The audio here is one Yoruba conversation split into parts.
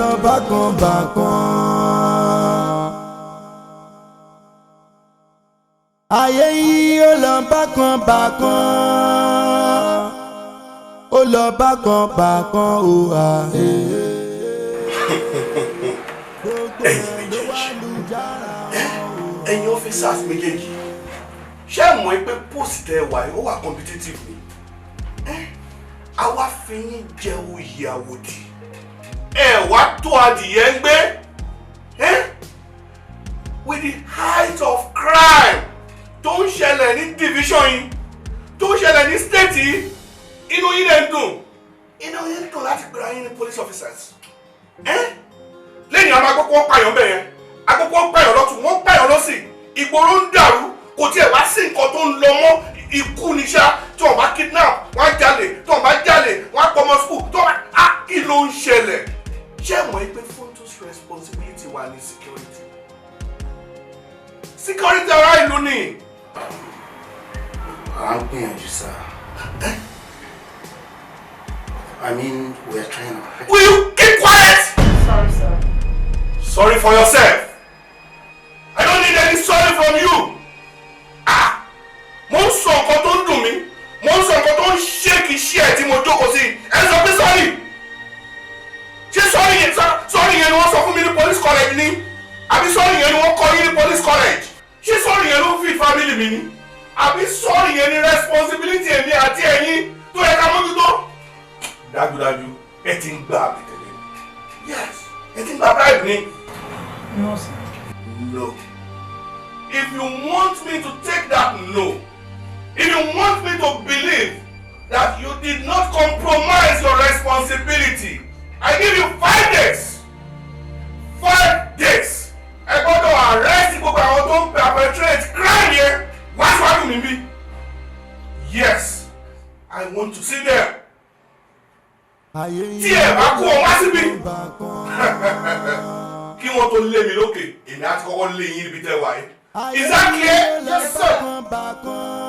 lọ bákan bákan. Ayé yìí ó lọ bákan bákan. Ó lọ bákan bákan ó wà. Ẹ̀yin méjèèjì, ẹ̀yin officers méjèèjì, ṣé ẹ mọ̀ pé post tẹ wà yìí, ó wà competitive ni? Àwa fi yín jẹ oyè àwòdì, ẹ wá tó adìyẹ ń gbé. With the height of crime tó ń ṣẹlẹ̀ ní division yìí, tó ń ṣẹlẹ̀ ní state yìí, inú yín lè ń dùn, inú yín ń dùn láti pera yín ní police officers. Lẹ́yìn àwọn agbọ́pọ̀ ń pààyàn bẹ́ẹ̀ yẹn, agbọ́pọ̀ ń pààyàn lọ́tún, wọ́n ń pààyàn lọ́sì, ìgboro ń dàrú, kò tiẹ̀ wá sí nǹkan tó ń lọ mọ́. Ikú ni ṣá. Tí wọ́n bá kidnap, wọ́n á jalè. Tí wọ́n bá jalè, wọ́n á pọmọ school. Tí wọ́n bá á, kí ló ń ṣẹlẹ̀? Ṣé ẹ mọ̀ pé fontus responsibility wà ní security, security ará ìlú ni? À ń gbìyànjú, sir. I mean, we are trying our best. Will you keep quiet? Sorry, sir. Sorry for yourself. I don't need any sorry from you. Ah! Mo ń sọ nǹkan tó ń dùn mí. Mo ń sọ nǹkan tó ń ṣéèkì ṣí ẹ̀ tí mo jókòó sí. Ẹ sọ pé sorry. Ṣé sorry yẹn, sorry yẹn ni wọ́n sọ fún mi ní police college ni? Àbí sorry yẹn ni wọ́n kọ́ yín ní police college? Ṣé sorry yẹn ló ń feed family mi ni? Àbí sorry yẹn ni responsibility èmi àti ẹ̀yin tó yẹ ká mójútó? Dájúdájú, ẹ ti ń gba àbẹ̀tẹ̀lẹ̀. Yes, ẹ ti ń gba bribe ni. No, sir. No. If you want me to take that no, if you want me to believe that you did not compromise your responsibility, I give you 5 days. 5 days. Ẹ gbọ́dọ̀ arrest gbogbo àwọn tó ń perpetrate crime yẹn wá síwájú mi bí. Yes, I want to see them. Tí ẹ bá kó wọn wá síbí, kí wọ́n tó lé mi lókè, èmi á ti kọ́kọ́ lé yín níbi tẹ́ wà yìí. Is that clear? Yes, sir.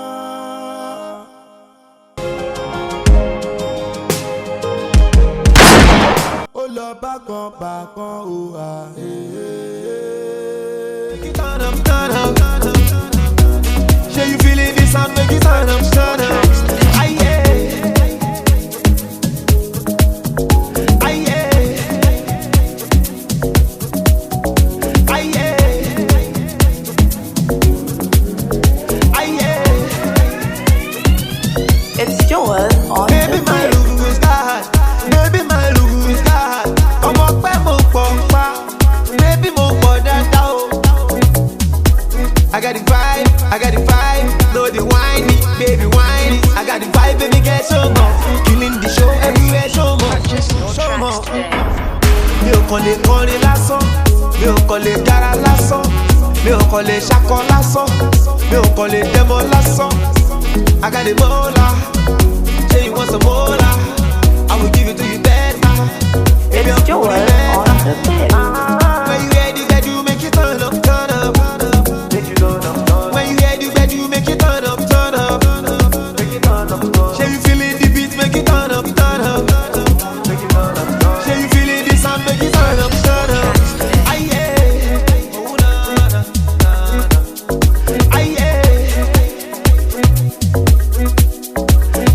Ó lọ bákan bákan ó wà. Turn up, turn up. Ṣé you feeling this sound? Make it turn up, turn up. Aye. Aye. Aye. Aye. It's Joel on Baby, the my mix. look is God. Baby, my look is God. Ọmọ pẹ́ mo pọ̀ pa. Baby, mo pọ̀ dáadáa o. I got the vibe, I got the vibe. No, the wine me, baby, wine it. I got the vibe, baby, get so more. Killing the show everywhere, show more. Purchase your Show tracks more. today. Mi ò kàn lè kọrin lásán, mi ò kàn lè dára lásán, mi ò kàn lè ṣakọ lásán, mi ò kàn lè dẹ́mọ lásán. I got the mola, say you want some mola, I will give it to you better. Èmi It's Joel ọkùnrin on mẹ́ta. the mix. When you hear the gbedu, make it turn up, turn up. When you hear the gbedu, make it turn up, turn up. Ṣé you feeling the beat, make it turn up, turn up. Ṣé you feeling the sound, make it turn up, turn up. Aye. Oh, na, na, na, na. Aye.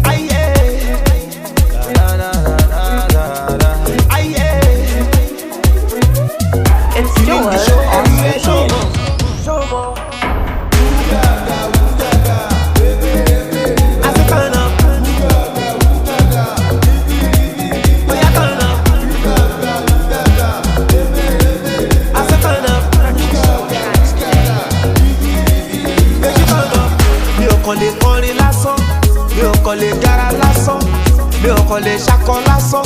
Aye. Na, na, na, na, na, na. Aye. It's Killing Joel the show on everywhere, the show mix. more, show more. I say turn up. Oh yeah, turn up. I say turn up. Purchase your tracks today. Make you turn up. Mi ò kàn lè kọrin lásán, mi ò kàn lè gara lásán, mi ò kàn lè ṣakọ lásán,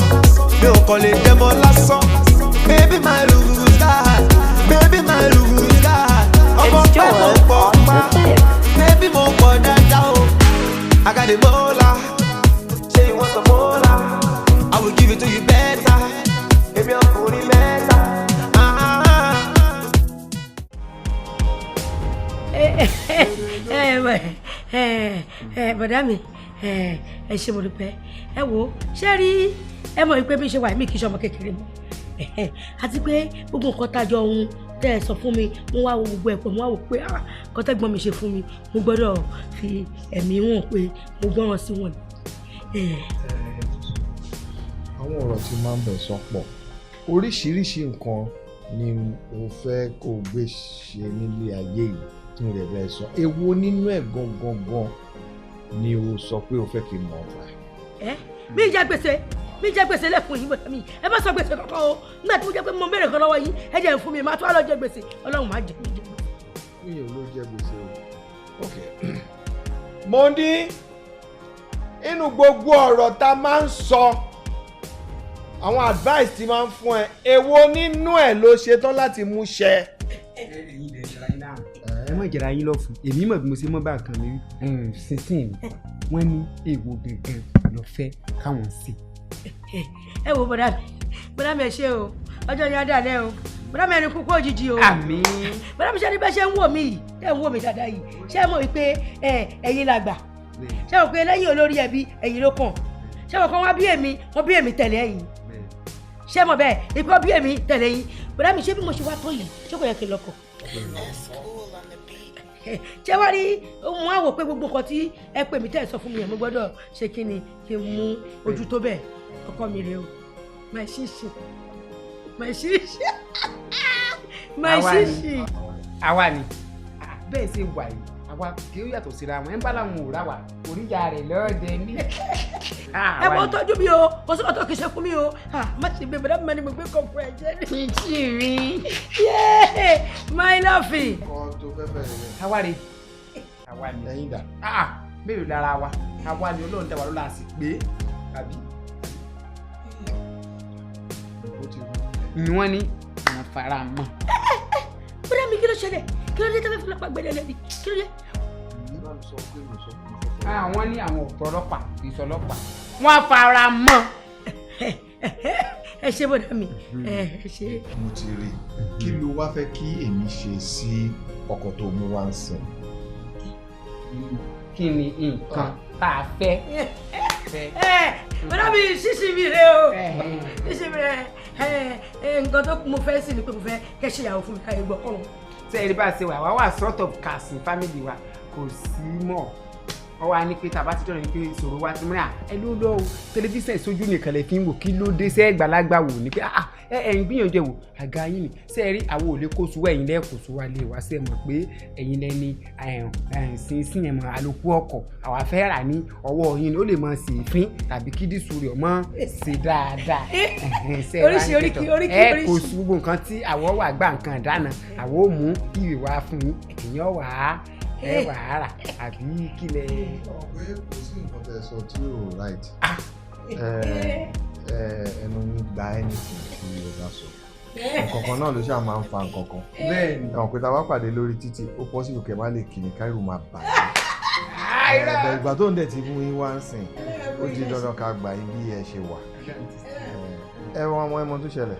mi ò kàn lè dẹ́mọ lásán. Baby, my look is God, baby, my look is God. Ọmọ It's pẹ́ mo Joel pọ̀ on pa. the mix. Baby, mo pọ̀ dáadáa o. I got the mola. Ṣé you want some mola? I will give it to you better. Èmi ọkùnrin mẹ́ta. Ah. Ẹ ẹ ẹ ẹ bọ̀dá mi, ẹ ẹ ṣe, mo dúpẹ́. Ẹ wo, ṣé rí, ẹ mọ̀ pé bí ṣe wà, mí kì í ṣe ọmọ kékeré mọ́. Àti pé gbogbo nǹkan tájọ ohun tẹ́ ẹ sọ fún mi, mo wá wo gbogbo ẹ̀pọ̀, mo wá wò pé kọ́tẹ́gbọ́n mi ṣe fún mi, mo gbọ́dọ̀ fi ẹ̀mí wọn pé mo gbọ́ràn sí wọn. Àwọn ọ̀rọ̀ tí máa ń bẹ̀ sọ pọ̀, oríṣiríṣi nǹkan ni mo fẹ́ kó o gbé ṣe nílé ayé yìí tí mo lè bẹ́ẹ̀ sọ. Èwo nínú ẹ̀ gangan gan ni o sọ pé o fẹ́ kí n mọ̀ ọ́? Ẹ mi jẹ gbèsè, mi jẹ gbèsè lẹ́kùn yìí bọ̀dá mi, ẹ má sọ gbèsè kankan o. Nígbà tí mo jẹ́ pé mo béèrè kan lọ́wọ́ yín, ẹ jẹ́ fún mi, màá tún wá lọ jẹ gbèsè. Ọlọ́run má jẹ mi jẹ gbèsè. Mi ò ló jẹ gbèsè o. Ok. Mo ní inú gbogbo ọ̀rọ̀ tá a máa ń sọ, àwọn advice tí máa ń fún ẹ, èwo nínú ẹ ló ṣetán láti mú ṣẹ? Ẹ̀yin lè jẹra yín láàmú. Ẹ má jẹra yín lọ́fun, èmi mọ̀ bí mo ṣe mọ́ bá kan mi rí sísìn mi. Wọ́n ní èwo gangan ló fẹ́ káwọn ṣe. Ẹ wo bọ̀dá mi, bọ̀dá mi ẹ ṣé o, ọjọ́ yẹn á dàlẹ́ o, bọ̀dá mi ẹni kúkú òjijì o. Àmín. Bọ̀dá mi ṣe ní bẹ́ẹ̀ ṣe ń wò mí yìí, tẹ́ ń wò mí dáadáa yìí, ṣé ẹ mọ̀ wípé ẹ̀yin làgbà, ṣé ẹ mọ̀ pé lẹ́yìn olórí ẹbí ẹ̀yin ló kàn, ṣé ẹ mọ̀ pé wọ́n bí èmi, wọ́n bí èmi tẹ̀lé ẹ̀yin, ṣé ẹ mọ̀ bẹ́ẹ̀ ìpé bí èmi tẹ̀lé yín. Bọ̀dá mi ṣé bí mo ṣe wá tó yìí, ṣé kò yẹ kí n lọ́kọ? Ṣé wá rí mo á wò pé gbogbo nǹkan tí ẹ pè mí tẹ́ ẹ sọ fún mi yẹn, mo gbọ́dọ̀ ṣe kí ni kí n mú ojú tó bẹ́ẹ̀. Ọkọ mi rèé o, my ṣíṣì, my ṣíṣì, my ṣíṣì. Àwa ni bẹ́ẹ̀ ṣe wà yìí, àwa kì í yàtọ̀ síra wọn, ẹ̀ ń bá làwọn ò rà wá oríyá rẹ̀ lọ́ọ̀dẹ ní. Ẹ wọ́n tọ́jú mi o, kò sí ọ̀tọ̀ kì í ṣe fún mi o, má ṣe gbé bẹ́ẹ̀ mi ni mo gbé kọ̀ fún ẹ jẹ́. Chichi mi. Yéé, my lovey. Nǹkan tó fẹ́ bẹ̀rẹ̀ rẹ̀. Àwa rè, àwa ni. Ẹ̀yin dà. Mélòó lára wa, àwa ni Ọlọ́run dá wa lọ́la sí pé àbí. Ni wọ́n ní àwọn fara mọ́. Bọ́dá mi kí ló ṣẹlẹ̀? Kí ló dé tẹ́fẹ́ fúnlọ́pàá gbẹ́lẹ́ lẹ́bi? Kí ló dé? Àwọn ní àwọn ọ̀tọ̀ ọlọ́pàá kì í sọ ọlọ́pàá, wọ́n fara mọ́. Ẹ ṣé bọ́dá mi, ẹ ṣé. Mo ti rí i, kí ló wá fẹ́ kí èmi ṣe sí ọkọ tó mú wá ń sìn? Kí ni nǹkan tá a fẹ́? Bọ́dá mi ṣíṣì mi rè o, ṣíṣì mi rè. Nǹkan tó mo fẹ́ sí ni pé mo fẹ́ kẹ́ ṣe ìyàwó fún mi káyé gbọ́ kọ́ wọn. Ṣé ẹni bá ṣe wà wá wà sort of cast in family wa kò sí mọ́ ọ wá ní pé tàbá ti dọ̀rọ̀ ní pé ìṣòro wa ti múra ẹ ló lọ o, tẹlifíṣàn ìṣojú nìkan lè fi ń wò, kí ló dé sẹ́ gbàlagbà wò ní pé ẹ ẹ ń gbìyànjú ẹ wò àga yín ni ṣé ẹ rí àwọn ò lè kó suwọ́ ẹ̀yin lẹ́ẹ̀kọ́ suwọ́ lè wá sí ẹ mọ̀ pé ẹ̀yin lẹ́ni sínsìn ẹ̀ mọ̀ àlòkù ọkọ̀ àwa fẹ́ rà ní ọwọ́ yín ni ó lè mọ̀ sí ìfín tàbí kí dísù rẹ̀ ọmọ ṣe dáadáa. Oríṣi oríkì oríkì ẹ kò sí gbogbo nǹkan tí àwọ̀ wà gbà nǹkan dáná àwọ̀ ò mú ìwé wá fún yín èèyàn wà á ẹ wà á rà àbí kílẹ̀. Ọ̀pẹ kò sí nǹkan tẹ́ sọ tí ò right. Ẹnu mi gba anything tí o bá sọ. Nǹkan kan náà ló ṣáà máa ń fa nǹkan kan. Bẹ́ẹ̀ni. Àwọn pé tá a bá pàdé lórí títì, ó possible kẹ́ má lè kí ni káírù máa bà á. Ẹ̀bẹ̀ ìgbà tó ń dẹ̀ ti mú yín wá ń sìn, ó di dandan ká gbà yín bí ẹ ṣe wà. Ẹ wọ́n ọmọ ẹmọ tó ṣẹlẹ̀,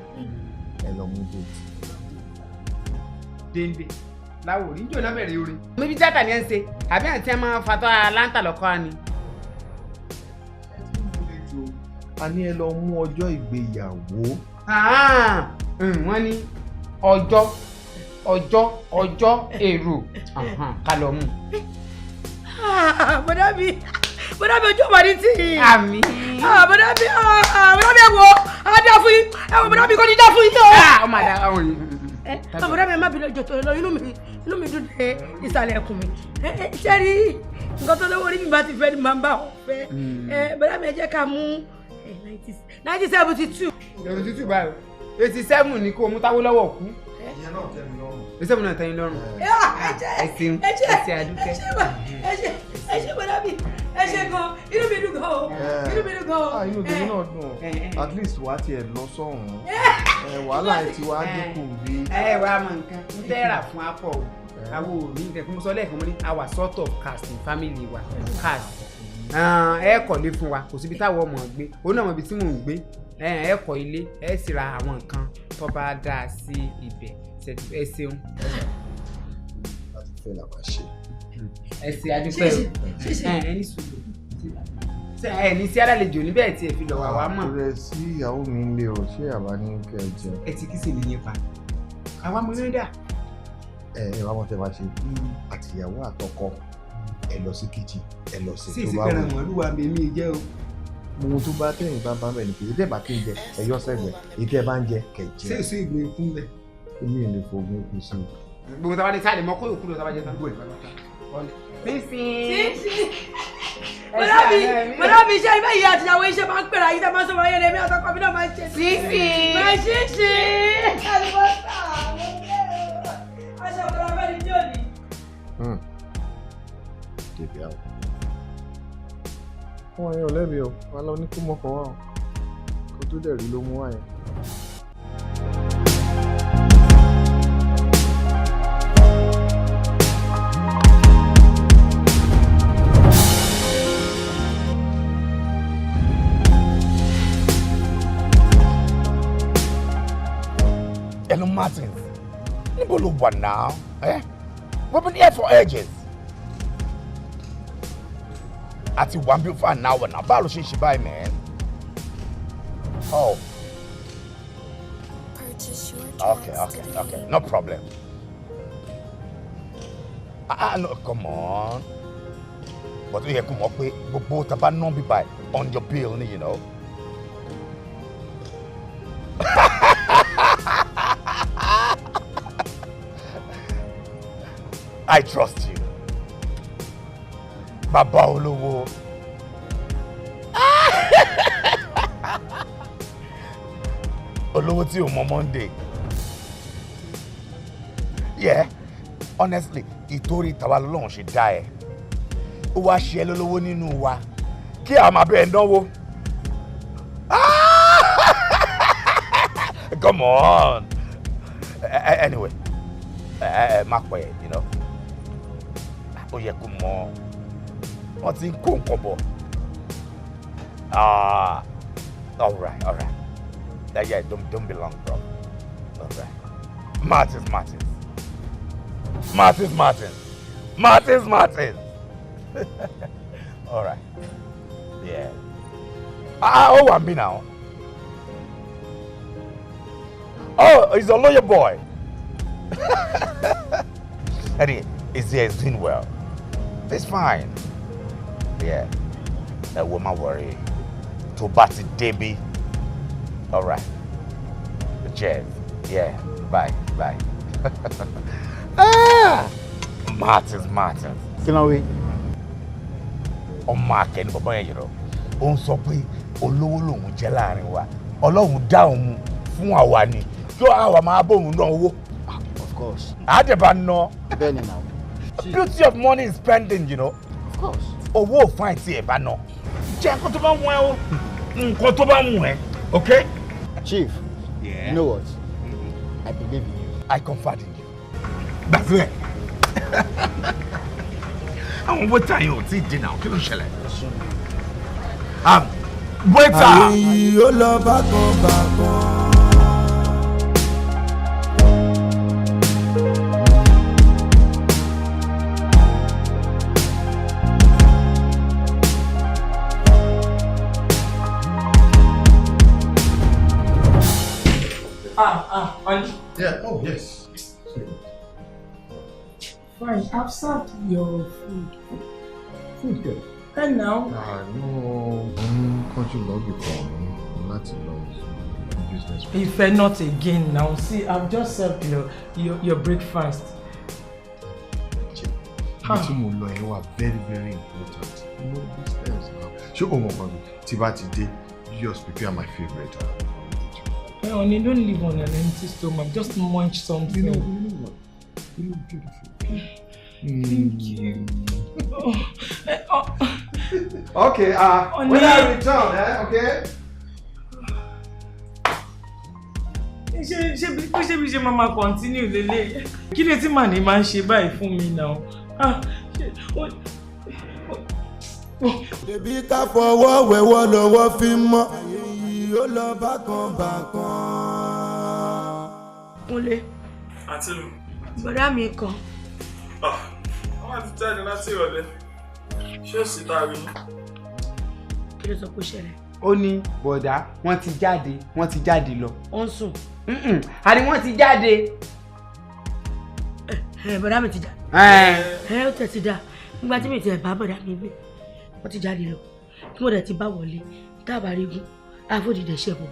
ẹ lọ mú déètì. Déndé láwòrí njó náà bẹ̀rẹ̀ orin. Níbi tíátà ni ẹ ń ṣe àbí àti ẹ máa ń fatọ́ aláǹtà lọ́kọ́ ni. A ní ẹ lọ mú ọjọ́ ìgbéyàwó. Wọ́n ní ọjọ́ ọjọ́ ọjọ́ èrò ká lọ mú. Bọ́dá mi, bọ́dá mi ojú ọ̀bà ní tì í. Àmín. Bọ́dá mi, bọ́dá mi ẹ wo, á dá fún yín, ẹ wo bọ́dá mi kò ní dá fún yín o. Ọmọ àdá ọ̀hún yìí. Bọ́dá mi ẹ má bínú ọjọ́ tó lọ, inú mi dùn dé ìsàlẹ̀ ẹkùn mi. Ṣé rí nǹkan tó lówó orí mi bá ti fẹ́ ni màá bá wọn fẹ́. Bọ́dá mi ẹ jẹ́ ká mú 1972. 72 báyìí, 87 ni kó o mú táwó lọ́wọ́ kú. Ìyẹn náà tẹ́ mi lọ́rùn. 87 náà tẹ́ yín lọ́rùn. Ẹ ṣeun, ẹ ṣe àdúkẹ́. Ẹ ṣe bọ́dá mi, ẹ ṣe gan, inú mi dùn gan o, inú mi dùn gan o. Inú tèmi náà dùn, at least wàá tiẹ̀ lọ sọ́hùn-ún, wàhálà ẹ ti wá dínkù bí. Ẹ wàá mọ nǹkan ń tẹ́ rà fún apọ̀ o, àwọn ò ní nǹkan mo sọ lẹ́ẹ̀kan, mo ní our sort of cast in family wa cast. Ẹ kọ́lé fún wa, kò síbi táwọn ọmọ gbé, òun náà mọ ibi tí mò ń gbé. Ẹ kọ́ ilé, ẹ sì ra àwọn nǹkan tó bá dáa sí ibẹ̀. Ẹ ṣeun. Láti fẹ́ là máa ṣe. Ẹ ṣe àdúpẹ́ o, ẹ ní sùúrù. Ẹ ní sí alálejò níbẹ̀ tí ẹ fi lọ wà wá mọ̀. Rẹ sí ìyàwó mi ń lé o, ṣé àbá ní kẹ́ ẹ jẹun? Ẹ ti kí sì lè yín pa. Àwa mo ní dà. Ẹ wá mọ̀ tẹ́ bá ṣe àtìyàwó àtọkọ ẹ lọ sí kitchen ẹ lọ sí tó bá wù. Sí ìsìnkú ẹran màálù mi jẹ́ o. Ohun tó bá tẹ̀yìn bá bá mẹ́rin kì í tẹ́ bá kí n jẹ ẹ yọ sẹ́gbẹ̀ẹ́ èyí tẹ́ bá ń jẹ kẹ̀ jẹ. Ṣé èso ìgbín ikú ń bẹ? Èmi ò lè fògùn ikú sí i. Gbogbo táwa ní sáà lè mọ kó yòókù lọ táwa jẹ tán. Sísìn. Mọ̀lábí iṣẹ́ ibẹ̀ yìí àtìyàwó iṣẹ́ máa ń pèrè ayé tẹ́ máa ń sọ wáyé lèmi àtọkọ mi náà máa ń ṣe. Sísìn. Máa ṣí ṣí. Àlùbọ́sà mo gbé o. Aṣọ ìkọlá fẹ́ ni tí ò ní. Dèbí àwọn. Wọ́n yẹn ò lẹ́bi o, wọ́n lọ ní kó mọ́kàn wá o. Kó tó dẹ̀ rí ló mú wá yẹn. Hello, Martins. Níbo ló wà now? Eh? We've been here for ages. Àti wà ń bí for an hour now. Báwo ló ṣe ń ṣe báyìí, man? Oh. Okay. No problem. Ah, no, come on. But ó yẹ kó mọ̀ pé gbogbo tá a bá ná bí báyìí on your bill ni, you know. I trust you. Bàbá olówó. Olówó tí o mọ Monday. Yeah, honestly, ìtorí tàwa lọ́lọ́run ṣe dá ẹ. Ó wá ṣe ẹ lólówó nínú wa. Kí a máa bẹ́ẹ̀ náwó. Come on. Anyway, má pẹ́, you know. Ó yẹ kó mọ̀ wọ́n ti ń kó nǹkan bọ̀. Ah, all right. Yeah, don't be long, bro. All right. Martins. All right. Yeah. Ah, oh, I'm me now. Oh, he's a lawyer boy. Anyway, he's here, he's doing well. It's fine. Yeah. That woman worry. To Batty Debbie. All right. Cheers. Yeah. Bye. Bye. Ah! Martins. Kí ló wí? Ọmọ akẹ́ni bàbá yẹn yọ̀rọ̀. Ó ń sọ pé olówó lòun jẹ́ láàrin wa. Ọlọ́run dá òun fún àwa ni. Kí àwa máa bóun ná owó. Of course. Àdẹ̀bà ná. Bẹ́ẹ̀ni náà. Beauty of money is spending, you know. Of course. Owó ò fún àìtí ẹ̀ bá ná. Jẹ́ nǹkan tó bá wù ẹ́ o. Nǹkan tó bá wù ẹ́. Okay? Chief, yeah. You know what? Mm-hmm. I believe in you. I confide in you. Gbàgbé ẹ̀. Àwọn waiter yẹn ò tí ì dé náà, kí ló ń ṣẹlẹ̀? Waiter! Àyè ó lọ bákan bákan. Honey. Yeah, oh yes. Fine, I've served your food. Food girl? And now? Ah, no. Can't you log your call? Láti lọ business. Ife, not again now. See, I've just served your breakfast. Ibi tí mo lọ yẹn wà very very important. No business now. Ṣé o mọ̀ kan tí bá ti dé, just prepare my favorite. Hey, honey, don't live on an empty stomach. Just munch something. You know what? You look beautiful. Thank you. Oh. Okay, when I return, okay? Ṣé bí ṣe máa ma continue lélẹ̀? Kí ló tí màá ní máa ń ṣe báyìí fún mi náà? Ṣebí ká fọwọ́ wẹ̀wọ́ lọ́wọ́ fi mọ́. Ó lọ bákan bákan. Kúnlé. Àǹtí mi. Bọ̀dá mi kan. Wọ́n ti jáde láti ìrọ̀lẹ́. Ṣé ò sí tá a rí yín? Kí ló sọ pé ó ṣẹlẹ̀? Ó ní bọ̀dá wọ́n ti jáde, wọ́n ti jáde lọ. Ó ń sùn. Àní wọ́n ti jáde. Bọ̀dá mi ti jáde. Ẹ ó tẹ̀ ti dá nígbà tí mi ti ẹ̀ bá bọ̀dá mi gbé, wọ́n ti jáde lọ, tí mo dẹ̀ ti bá wọlé táàbà rí gún àfòdìdẹ̀ ṣẹ̀bọ̀.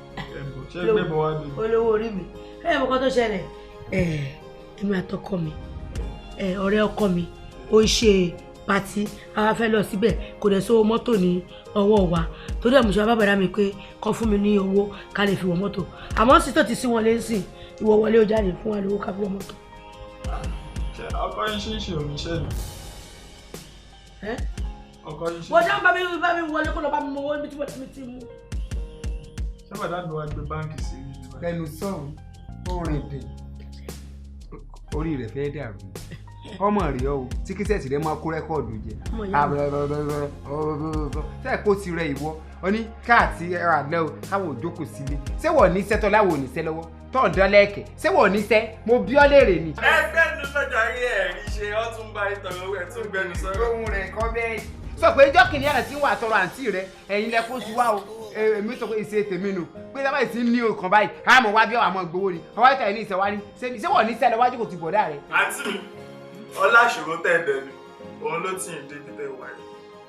Olówó orí mi, ẹ mọ̀ kan tó ṣẹlẹ̀. Èmi àtọkọ mi, ọ̀rẹ́ ọkọ mi ó ń ṣe pati, àwa fẹ́ lọ síbẹ̀, kò dẹ̀ sówó mọ́tò ní ọwọ́ wa, torí ẹ̀ mo ṣe wá bá bọ̀dá mi pé kó fún mi ní owó ká lè fi wọ mọ́tò, àmọ́ sí tó ti sí wọn lé sí ìwọ wọlé ó jáde fún wa lówó ká fi wọ mọ́tò. Ọkọ yín ṣì ń ṣe oníṣẹ́ ni. Ọkọ yín ṣì. Bọ̀dá bá mi wọlé kó lọ bá mi mọ owó níbi tí bọ̀dá mi ti mú. Ṣé bọ̀dá mi wá gbé báǹkì sí i? Lẹ́nu sọ̀rọ̀ ó rìn dìn. Orí rẹ̀ fẹ́ dàrú. Ọmọ rẹ̀ ọ́ tí kíṣẹ́ẹ̀tì rẹ̀ máa kó rẹ́kọ̀dù jẹ. Ṣé kó ti rẹ ìwọ? Ó ní káàtì ẹ̀rọ àlẹ́ o káwọn ò jókòó sílé. Ṣé wọ́n ní sẹ́tọ̀ láwọn ò ní sẹ́ lọ́wọ́? Tọ́ọ̀dán lẹ́ẹ̀kẹ́, ṣé wọ́n ní sẹ́? Mo bí ọ́ léèrè ni. Ẹgbẹ́ nu lọ́jà rí ẹ̀rí ṣe ọ́ tún bá ìtọ̀rọ̀ owó ẹ̀ tún gbẹnu sọ̀rọ̀. Ohun rẹ̀ kọ́ bẹ́ẹ̀. Sọ pé ijọ́ kìnìún àná tí ń wà tọrọ àǹtí rẹ, ẹ̀yin lẹ kó sí wá o. Èmi sọ pé ìṣe tèmi nù. Pé sábà ìsín ní ọkàn báyìí, àmọ́ wá bí ọ̀ àmọ́ gbowó ni. Ọwọ́ ìtàn ní ìṣẹ̀wá ní. Ṣé wọ́n ní sẹ́ lọ́wájú kò ti bọ̀dá rẹ? Àǹtí mi, ọlá ìṣòro tẹ̀ dẹ̀ ni, òun ló tì í débi tẹ̀ wáyé.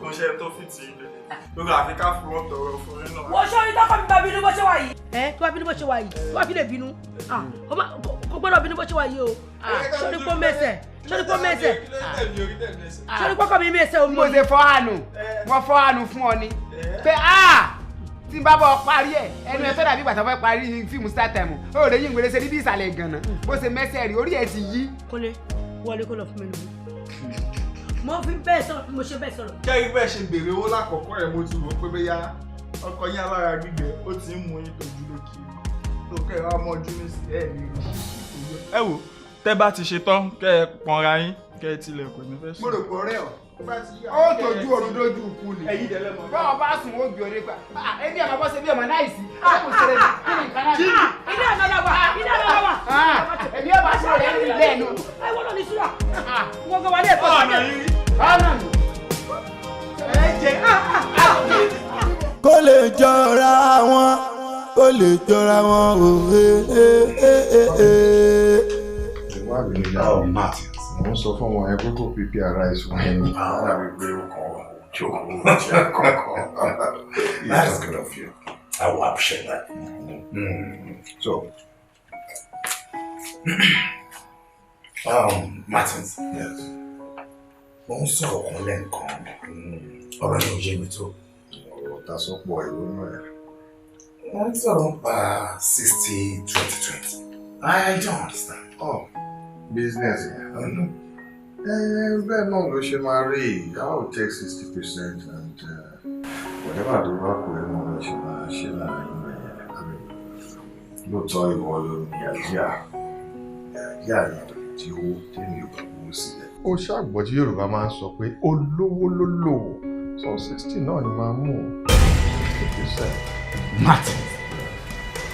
Kò ṣe tó fi tì í lè. Lórí àfi ká fún wọn tọrọ fún yín náà. Wọ́n ṣọ́ ní tọ́kọ mi bá bínú bó ṣe wà yìí. Ẹ tó bá bínú bó ṣe wà yìí, tó bá fi lè bínú. Kò gbọ́dọ̀ bínú bó ṣe wà yìí o. Sọ́ni pọ́ mẹ́sẹ̀, sọ́ni pọ́ mẹ́sẹ̀. Sọ́ni pọ́kọ mi mẹ́sẹ̀ omi. Mo ṣe fọ́ àánú, wọ́n fọ́ àánú fún ọ ni. Pé tí n bá bọ̀ parí ẹ̀, ẹnu ẹ sọ́dà bí ìgbà tó fẹ́ parí fíìmù Star Time. Ó rẹ̀ yín wẹ̀rẹ̀ ṣe níbi ìsàlẹ̀ ìgànnà. Bó ṣe mẹ́sẹ̀ rí, orí ẹ̀ ti yí. Kúnlé, wọlé kó lọ fún mi lówó. Mo fi bẹ́ẹ̀ sọ̀rọ̀, mo ṣe bẹ́ẹ̀ sọ̀rọ̀. Kẹ́rí bẹ́ẹ̀ ṣe béèrè owó lákọ̀ọ́kọ́ ẹ̀, mo ti rò pé bóyá ọkọ yín alára gbígbẹ ó ti ń mú yín tójú lókè tó kẹ́ ẹ wá mọ́jú ní sí ẹ̀ ní rí. Ẹ wò, tẹ́ bá ti ṣe tán kẹ́ ẹ pọnra yín kẹ́ ẹ tilẹ̀kùn ní fẹ́ sùn. Mo rò pé ọ̀rẹ́ ọ̀ ó tójú ọ̀run dójú ikú ni. Bọ́ọ̀ bá sùn ó gbé ọdẹ pa. Ẹbí àmọ́ bọ́ ṣe bí ọmọ náà sí. Ilé àná la wà, ilé àná la wà. Ẹbí ọba sọ̀rọ̀ ẹ̀ ní lẹ́nu. Ẹ wọ́n lọ ní sùúrà. Wọ́n gbọ́ wà ní ẹ̀kọ́ ọ̀nà yìí. Ọ̀nà mi. Ẹ jẹ́ kó lè jọra wọn, kó lè jọra wọn òwe. Oh, Martins. Mo ń sọ fún wọn ẹgbẹ́ kò prepare rice fún ẹni. Àwọn àbí pé ó kàn wọ́n jókòó jẹ́ kọ̀ọ̀kan. That's good of you. I will appreciate that. So, Martins. Yes. Mo ń sọ̀rọ̀ kan lẹ́ǹkan. Ọ̀rọ̀ yẹn ò yé mi tó. Ọ̀rọ̀ ta sọ́pọ̀ ìrònú ẹ̀. Mo ń sọ̀rọ̀ nípa 60-20-20. I don't understand. Oh, business yẹn. Bẹ́ẹ̀ náà ló ṣe máa rí. I will take 60% and whatever tó bá kú ẹ mọ̀ ló ṣe máa ṣe láàrin rẹ̀. Lóòótọ́ ìwọ ló ní àjíà. Àjíà yẹn tí owó tèmi ò bá gbowó sílẹ̀. Ó ṣàgbọ́ tí Yorùbá máa ń sọ pé olówó ló lòwò. So 60 náà ni máa mú 60%. Martins!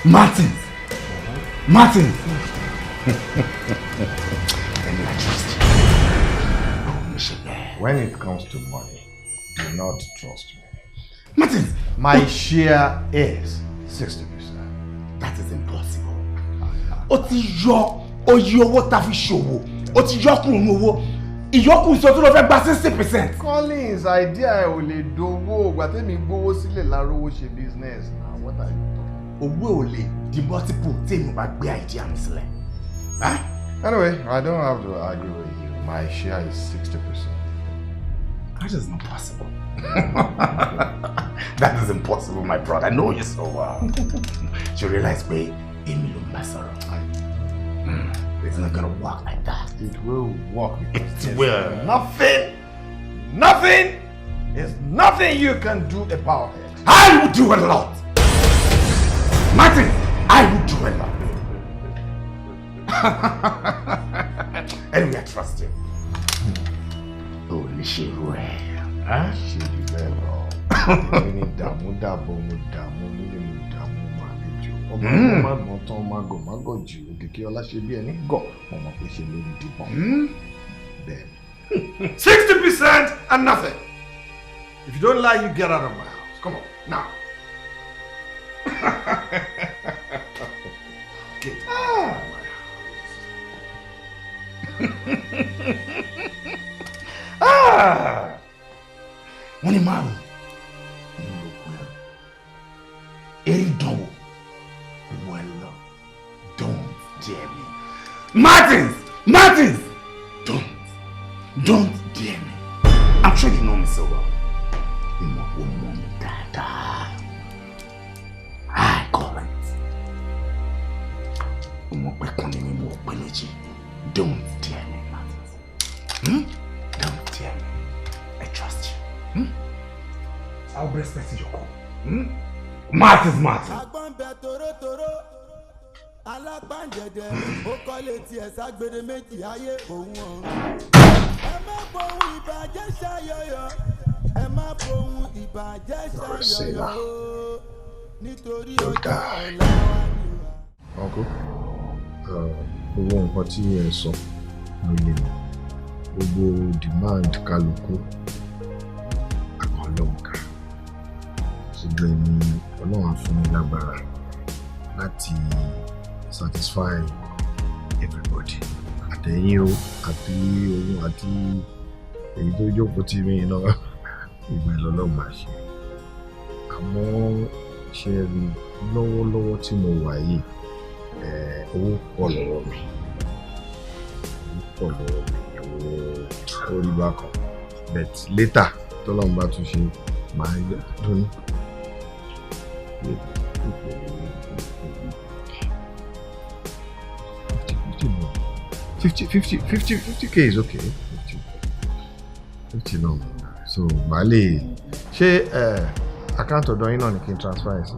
Martins! Martins! And I trust you. When it comes to money, do not trust me. Martins! My share is 60%. That is impossible. Ó ti yọ oye owó tá fi ṣòwò. Ó ti yọ kúrò ní owó. Ìyókù sọ tó lọ fẹ́ gba 60%. Collins, idea ẹ̀ ò lè dowó. Ìgbà tẹ́mi gbówó sílẹ̀ lárówó ṣe business. Now what are you talking? Owó ò lè di multiple tí èmi bá gbé idea mi sílẹ̀. Anyway, I don't have to argue with you. My share is 60%. That is not possible. That is impossible, my brother. I know you so well. You realize pé èmi ló ń bá sọ̀rọ̀. It's not gonna work like that. It will work. It will. Nothing is nothing you can do about it. I will do a lot. Martin, I will do a lot. Anyway, I trust you. Oh, ṣe jù bẹ́ẹ̀ lọ. Èmi ni dààmú dàbọ̀, mo dààmú nílé, mo dààmú máa lejò. Ọmọ má gbọ́n tán, má gọ̀ má gọ̀ jù. Òkìkí ọlá ṣe bí ẹni gọ̀, mo mọ̀ pé ṣe ló ń dìbọn. Bẹ́ẹ̀ ni. 60% and nothing. If you don't like, you get out of my house. Come on, now. Get out of my house. Ah! Wọ́n ní márùn-ún ló kún ẹrù. Eré ìdánwò wọ́n lọ. Don't dare me. Martins! Martins! Don't dare me. I'm sure you know me so well. Ìmọ̀ wo mọ̀ mi dáadáa. I call it. Ọmọ pẹ́ kan ní mi mo pẹ́ méjì. Don't dare me, Martins. Hmm? Don't dare me. I trust you. Hmm? I'll be respecting your call. Hmm? Martins, Martins. Agbọ́n bẹ torótoró, alápàǹdẹ̀dẹ̀, ó kọ́lé tiẹ̀ ságbére méjì ayé òun ọ̀run. Ẹ má fohùn ìbàjẹ́ ṣayọyọ, ẹ má fohùn ìbàjẹ́ ṣayọyọ o, nítorí ọjọ́ ọ̀la wa ni wà. Uncle, gbogbo nǹkan tí ẹ sọ ló yé mi. Gbogbo demand kálukú àgbà Ọlọ́run ká. Ṣùgbọ́n èmi Ọlọ́run á fún mi lágbára láti satisfy everybody. Àtẹ̀yìn o, àti òun àti èyí tó jókòó tì mí náà, gbogbo ẹ̀ lọ́lọ́run máa ṣe. Àmọ́ ṣe rí lọ́wọ́lọ́wọ́ tí mo wà yìí, owó pọ̀ lọ́wọ́ mi. Owó pọ̀ lọ́wọ́ mi, owó orí bákan. But later, tọ́lọ́run bá tún ṣe, màá dúnú. 50K is okay. 50 no. So màá lè ṣe account ọ̀dọ̀ yín náà ni kí n transfer ẹ̀ sí.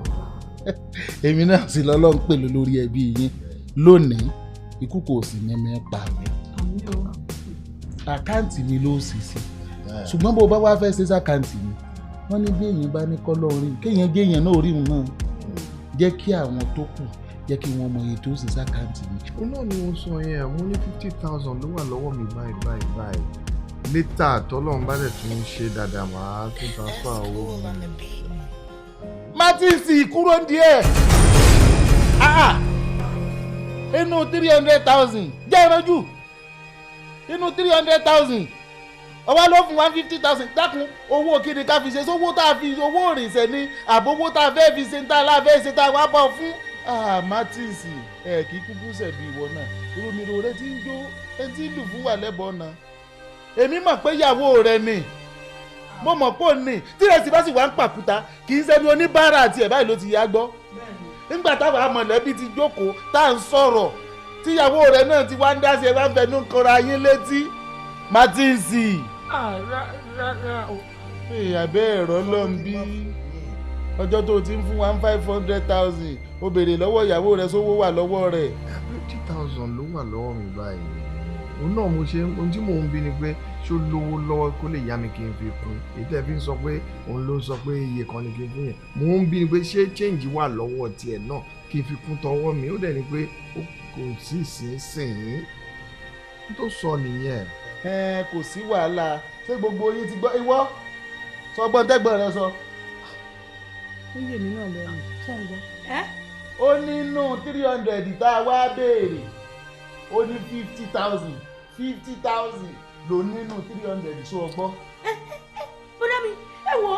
Èmi náà sì lọ́lọ́run pẹ̀lú lórí ẹbí yín lónìí, ikú kò sì ní mi pa mí. Àkáǹtì mi ló sì sí. Ṣùgbọ́n bó o bá wá fẹ́ ṣe sàkáǹtì mi, wọ́n ní bí èèyàn bá ní kọ́lọ́ orí kéèyàn géèyàn náà orí òun náà jẹ́ kí àwọn tó kù jẹ́ kí wọ́n mọ iye tó ṣe sàkáǹtì mi. Òun náà ni mo sọ yẹn, mo ní 50,000 ló wà lọ́wọ́ mi báyìí báyìí báyìí. Later tọ́lọ́run bá dẹ̀ tún ṣe dáadáa, màá tún transfer owó mi. Martins kúrò díẹ̀ inú 300,000 jẹ́ ìrànjú inú 300,000 ọwọ́ ló fún 150,000. Dákun, owó kíni ká fi ṣe sówó tá a fi owó òrìṣẹ́ ní àbówó tá a fẹ́ fi ṣe tá a láfẹ́ ṣe tá a wá bọ̀ fún. Martins ẹ kì í kúkú ṣẹ̀bi ìwọ náà, ìròmìrò rẹ ti ń jó etí ń lù fún wà lẹ́bọ̀ọ́ náà. Èmi mọ̀ pé ìyàwó rẹ ni, mo mọ̀ pé òní tírẹ̀sì bá sì wá ń pàkúta kì í ṣẹni oníbàárà àti ẹ̀ báyìí ló ti yá gbọ́. Nígbà táwa mọ̀lẹ́bí ti jókòó tá à ń sọ̀rọ̀ tíyàwó rẹ náà ti wá ń dá sí ẹ bá ń fẹnu kanra yín létí. Martins. Rárá o. Àbẹ́ ẹ̀rọ ló ń bí ọjọ́ tó o ti ń fún wa 500,000 o béèrè lọ́wọ́ ìyàwó rẹ sówó wà lọ́wọ́ rẹ̀. 50,000 ló wà lọ́wọ́ mi báyìí. Òun náà mo ṣe ohun tí mò ń bí ni pé ṣó lówó lọ́wọ́ kó lè yá mi kí n fi kún. Èyí tẹ́ fi ń sọ pé òun ló ń sọ pé iye kan ni kí n fún yẹn. Mò ń bí ni pé ṣé change wà lọ́wọ́ tiẹ̀ náà kí n fi kún tọwọ́ mi. Ó dẹ̀ ni pé kò sí ìsinsìnyí tó sọ nìyẹn. Ẹ kò sí wàhálà, ṣé gbogbo yín ti gbọ́? Ìwọ sọgbọ́n tẹ́gbọ́n rẹ sọ. Ó yé mi náà lẹ́nu, ṣé ń gbọ́. Ó nínú 300 tá a wá béèrè, ó ní 50,000 50,000 ló nínú 300, ṣó o gbọ́. Bọ́dá mi, ẹ wo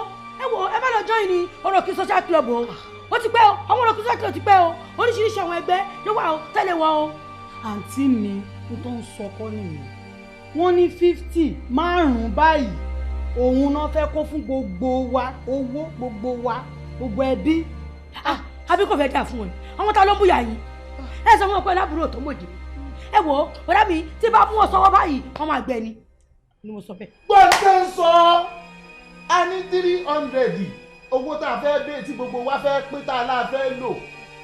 ẹ má lọ join ní Òròkì social club o. Ó ti pẹ́ o, àwọn Òròkì social club ti pẹ́ o, oríṣiríṣi àwọn ẹgbẹ́ ló wà o, tẹ́lẹ̀ wọ o. Àǹtí mi, n tó ń sọ kọ́ nìyẹn. Wọ́n ní 50 márùn-ún báyìí, òun náà fẹ́ kó fún gbogbo wa, owó gbogbo wa, gbogbo ẹbí. Àbí kò fẹ́ dà fún ẹ, àwọn ta ló ń búyà yín? Ẹ sọ fún wọn pé lábúrò tó mòjì. Ẹ wò ó, ọ̀rẹ́ mi tí bá mú ọ sọ́wọ́ báyìí, wọ́n máa gbẹ ni. Ni mo sọ bẹ́ẹ̀. Gbọ́dọ̀ ń sọ, a ní 300 owó tá a fẹ́ dé tí gbogbo wa fẹ́ pín tá a lá fẹ́ lò.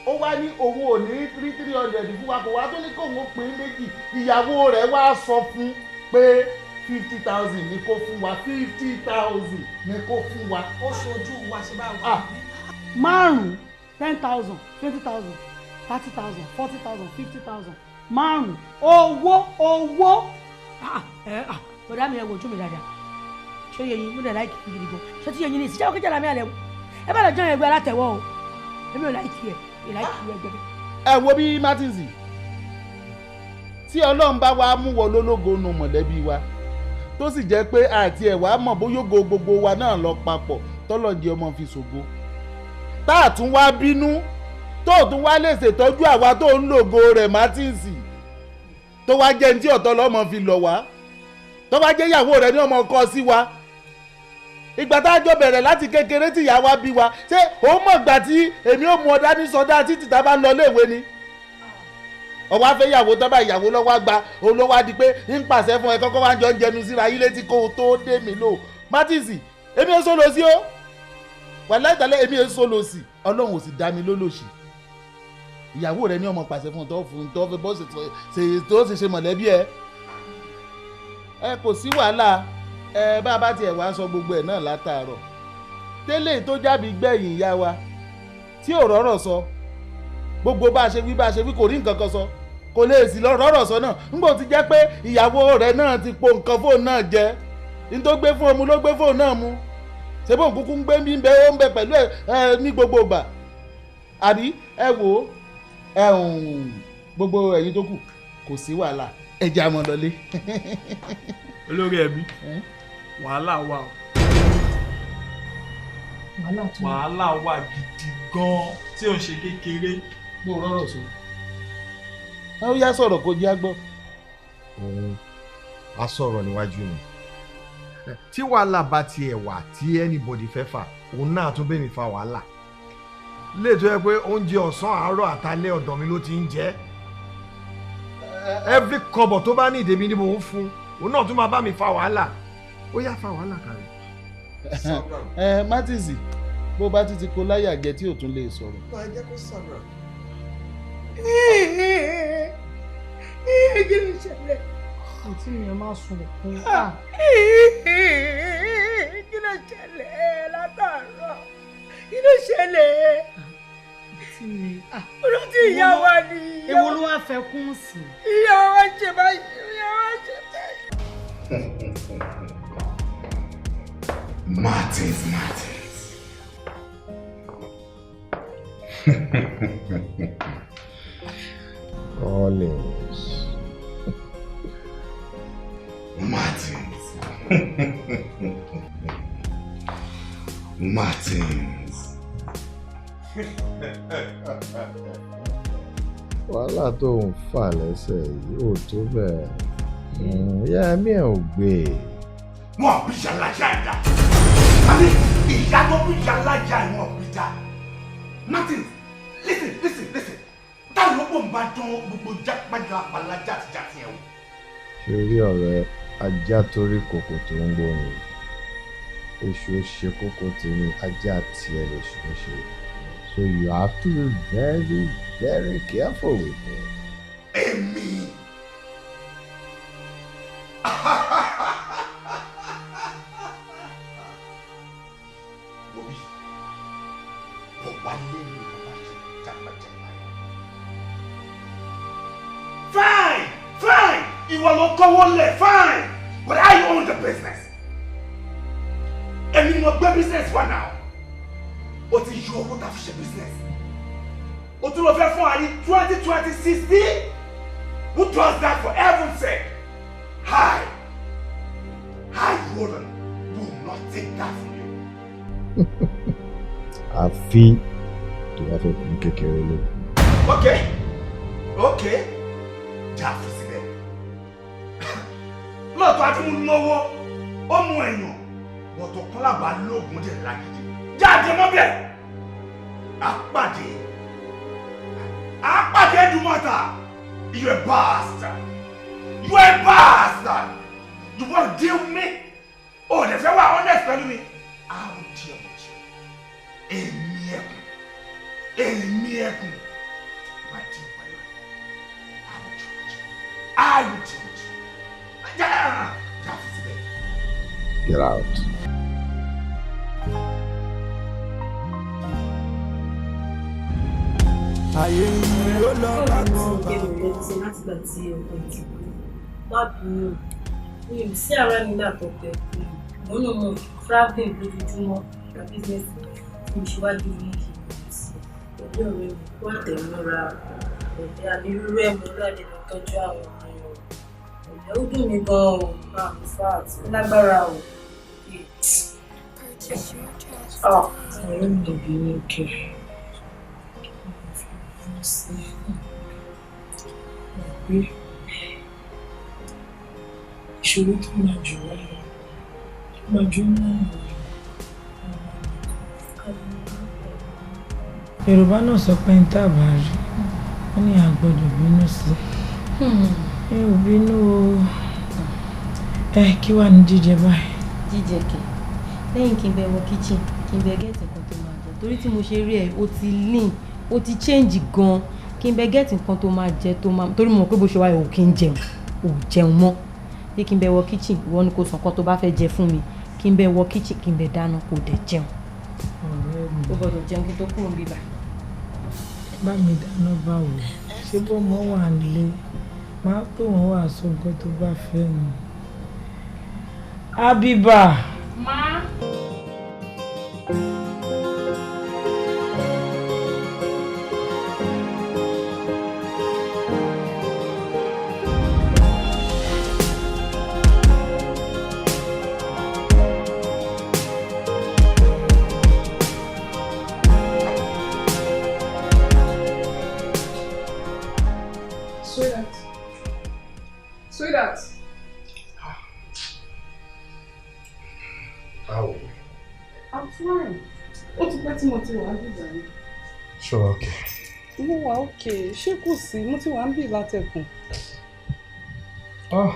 Ó wá ní òun ò ní 300 fún wa, kò wá tó ní kóun ó pín méjì. Ìyàwó rẹ̀ wá sọ fún pé 50,000 ni kó fún wa, 50,000 ni kó fún wa. Ó ṣojú wa ṣe bá wà. Márùn-ún 10,000, 20,000, 30,000, 40,000, 50,000, márùn-ún owó. Bọ̀dá mi ẹ wojú mi dáadáa, ṣé yẹ yín mo dẹ̀ láìkì gidi gan, ṣé tí yẹ yín ní ìsìnṣẹ́ òkèjà làmì àlẹ́ wò. Ẹ bá lọ jọ ẹgbẹ́ alátẹ̀wọ́ o. Èmi ò láìkí ẹ, ìláìkí ẹgbẹ́ bẹ́ẹ̀. Ẹ wo bí Martins, tí Ọlọ́run bá wa mú wọ lólógo nu mọ̀lẹ́bí wa, tó sì jẹ́ pé àti ẹ̀ wá mọ̀ bóyá ògo gbogbo wa náà lọ papọ̀ tọ́lọ́njẹ ọmọ fi ṣògo, tá a tún wá bínú tó tún wá lè ṣètọ́jú àwa tó ń lògo rẹ̀ Martins, tó wá jẹ́ ní tí ọ̀tọ̀ lọ́mọ fi lọ̀ wá, tó wá jẹ́ ìyàwó rẹ̀ ní ọmọ kọ́ sí wa. Ìgbà tá a jọ bẹ̀rẹ̀ láti kékeré tí ìyá wa bí wa, ṣé òun mọ̀ gbà tí èmi ò mú ọ dání sọdá títí tá a bá ń lọ léèwé ni? Ọwọ́ afẹ́ ìyàwó tán bá ìyàwó lọ́wọ́ àgbà olówó á di pé ń pàṣẹ fún ẹ kọ́kọ́ wá ń jọ ń jẹnu síra yín létí kó o tó dé mi lò. Martins, èmi ò sọ̀rọ̀ sí o, wàláhì tàlẹ́ èmi ò sọ̀rọ̀ sí, Ọlọ́run ò sì dá mi lólòṣì. Ìyàwó rẹ ní ọmọ pàṣẹ fún tó fún tó fẹ́ bọ́ tó ṣe ṣe mọ̀lẹ́bí ẹ. Ẹ kò sí wàhálà, ẹ bá a bá tiẹ̀ wá sọ gbogbo ẹ̀ náà látàárọ̀. Tẹ́lẹ̀ tó jábí gbẹ̀yìn ìyá wa tí ò rọ́rọ̀ sọ, gbogbo bá a ṣe wí bá a ṣe wí kò rí nǹkan kan sọ, kò lè sì lọ rọ́rọ̀ sọ náà. Ńgbò ti jẹ́ pé ìyàwó rẹ̀ náà ti po nǹkan fóun náà jẹ, ní tó gbé fún ọmú ló gbé fóun náà mu, ṣé bóun kúkú ń gbé bí ń bẹ ó ń bẹ pẹ̀lú ẹ ní gbogbo ìgbà. Àbí ẹ wò ó, ẹ gbogbo ẹ̀yin tó kù kò sí wàhálà, ẹ jẹ́ àmọ́ lọlé. Olórí ẹbí, wàhálà wà o, wàhálà wà gidi gan-an tí ò ń ṣe kékeré. Mo rọrọ sọ, ó yá sọ̀rọ̀ kó jẹ́ àgbọ̀. Òun á sọ̀rọ̀ níwájú mi tí wàhálà bá tiẹ̀ wà tí anybody fẹ́ fà, òun náà tún bẹ́ẹ̀ mi fa wàhálà. Léètò yẹ pé oúnjẹ ọ̀sán àárọ̀ àtàlẹ́ ọ̀dọ̀ mi ló ti ń jẹ. Every kọ́bọ̀ tó bá ní ìdèmí ni mò ń fún, òun náà tún máa bá mi fa wàhálà. Ó yá fa wàhálà kàrí. Ẹ Martins, bó bá ti kó láyà jẹ tí ò tún lè sọ̀rọ̀. Ẹ jẹ́ kó sọ̀rọ̀. Kí ló ṣẹlẹ̀? Àǹtí mi, ẹ má sunkún. Kí ló ṣẹlẹ̀ látàárọ̀? Kí ló ṣẹlẹ̀? Àǹtí mi. Olóòtú ìyá wa ni. Èwo ló wá fẹ́ kún sí? Ìyá wa ṣe báyìí, ìyá wa ṣe báyìí. Martins, Martins. Collins. Martins. Martins. Wàhálà tó ń fà lẹ́sẹ̀ yìí ò tó bẹ́ẹ̀. Ìyá mi ò gbé. Wọ́n bí ìyá ẹ̀dá. Àbí ìyá tó bí ìyá ìwọ̀n bí dá. Martins, listen, listen, listen. Táwọn olóko ń bá dán gbogbo jápájápá jàtijàti ẹ̀ wò. Ṣé orí ọ̀rẹ́ ajá torí kòkò tó ń gbóhùn? Oṣù ó ṣe kókó tèmi, ajá tiẹ̀ lóṣù ó ṣe. So you have to be very, very careful with me. Èmi. Bobby, bọ̀ wálé ni bàbá ṣe jápájápá yẹn. Fine, fine, ìwọ ló kọ́wọ́ lẹ̀, fine, but I own the business. Èmi ni mo gbé business wa now. O ti yọ owó tá a fi ṣe business. O tún lọ fẹ́ fún wa ní 20, 20, 60. Who does that for heaven's sake? I, Roland, will not take that from you. Àfi tó bá fẹ́ kún kékeré ló. Okay, okay, já fi síbẹ̀. Lóòótọ́ àti mú náwó, ó mú ẹ̀yàn, bọ̀tọ̀ kọ́lábà lóògùn dẹ̀ lágídí. Jáde mọ́ bẹ́ẹ̀. Àpàdé. Àpàdé Ẹdùmọ̀tà. You a bastard. You a bastard. You want to deal with me? Oh, the fẹ́ wà honest pẹ̀lú mi. I will deal with you. Èmi ẹkùn. Èmi ẹkùn. Má deal pẹ̀lú ẹ. I will deal with you. I will deal with you. Já já fi síbẹ̀. Get out. Ayé yìí ó lọ bá kan bá. Láti gbà tí ọkọ ti kú, má bínú, mi ò sí ara mi nígbà tó pẹ́ kú. Mo náà mọ̀ travelling lójoojúmọ́ gba business. Mo ṣe wá gbé ní kí n kú sí i. Pẹ̀lú ọ̀rẹ́ mi kó àtẹ̀mọ́ra ọ̀dẹ́ abirúrú ẹ̀ mọ́ lọ́dẹ lọ tọ́jú àwọn ọmọ rẹ̀. Ọ̀dẹ́ ó dùn mí gan-an o, in fact, ó lágbára o. Ọ̀rẹ́ mi ò bínú kẹ̀. Pé ìṣòro tó máa jù wá lọ, tó máa jù náà lọ. Yorùbá náà sọ pé ń tàbá rí, wọ́n ní a gbọ́dọ̀ bínú sí i. Mi ò bínú o. Ẹ kí wàá ní jíjẹ báyìí? Jíjẹ kẹ̀, lẹ́yìn kí n bẹ wọ kitchen, kí n bẹ gẹ́ẹ̀tì nǹkan tó máa jẹ. Torí tí mo ṣe rí ẹ, o ti lean, o ti change gan. Kí n bẹ gẹ́ẹ̀tì nǹkan tó máa jẹ tó máa, torí mo mọ̀ pé bó ṣe wáyé o kì í jẹun, o jẹun mọ́. Bí kí n bẹ wọ kitchen, ìwọ ni kò sọ nǹkan tó bá fẹ́ jẹ fún mi. Kí n bẹ wọ kitchen, kí n bẹ dáná kó dẹ̀ jẹun. Ọ̀rẹ́ mi. O gbọ́dọ̀ jẹun kí n tó kúrò níbí báyìí. Bá mi dáná báwo? Ṣé bọ́mọ wà nílé? Máa pè wọ́n wá sọ nǹkan tó bá fẹ́ ni. Abiba. Má. Sweetheart. Sweetheart. Báwo? I'm fine. Ó ti pẹ́ tí mo ti wà níbí báyìí. Sure, okay. Mo wà okay. Ṣé kò sí? Mo ti wà níbí látẹ̀kùn. Oh.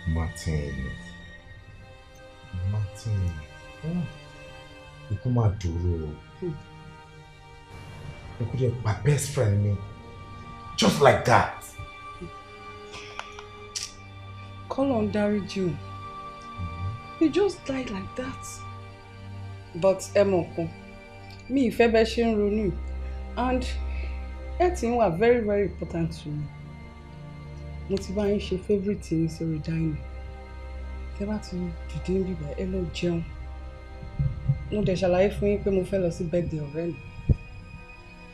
Martin. Martin. Oh. Ikú máa dúró o. Ikú jẹ́ my best friend mi. Just like that. Kọ́lọ̀ ń dáríjì o. He just died like that. But ẹ mọ̀ kan, mi ìfẹ́ bẹ́ ṣe ń ronú and ẹ ti ń wà very very important to me. Mo ti bá yín ṣe favourite yín sórí dining. Tẹ́ bá ti dìde ń bíbá ẹ lọ jẹun. Mo dẹ̀ ṣàlàyé fún yín pé mo fẹ́ lọ sí birthday ọ̀rẹ́ mi.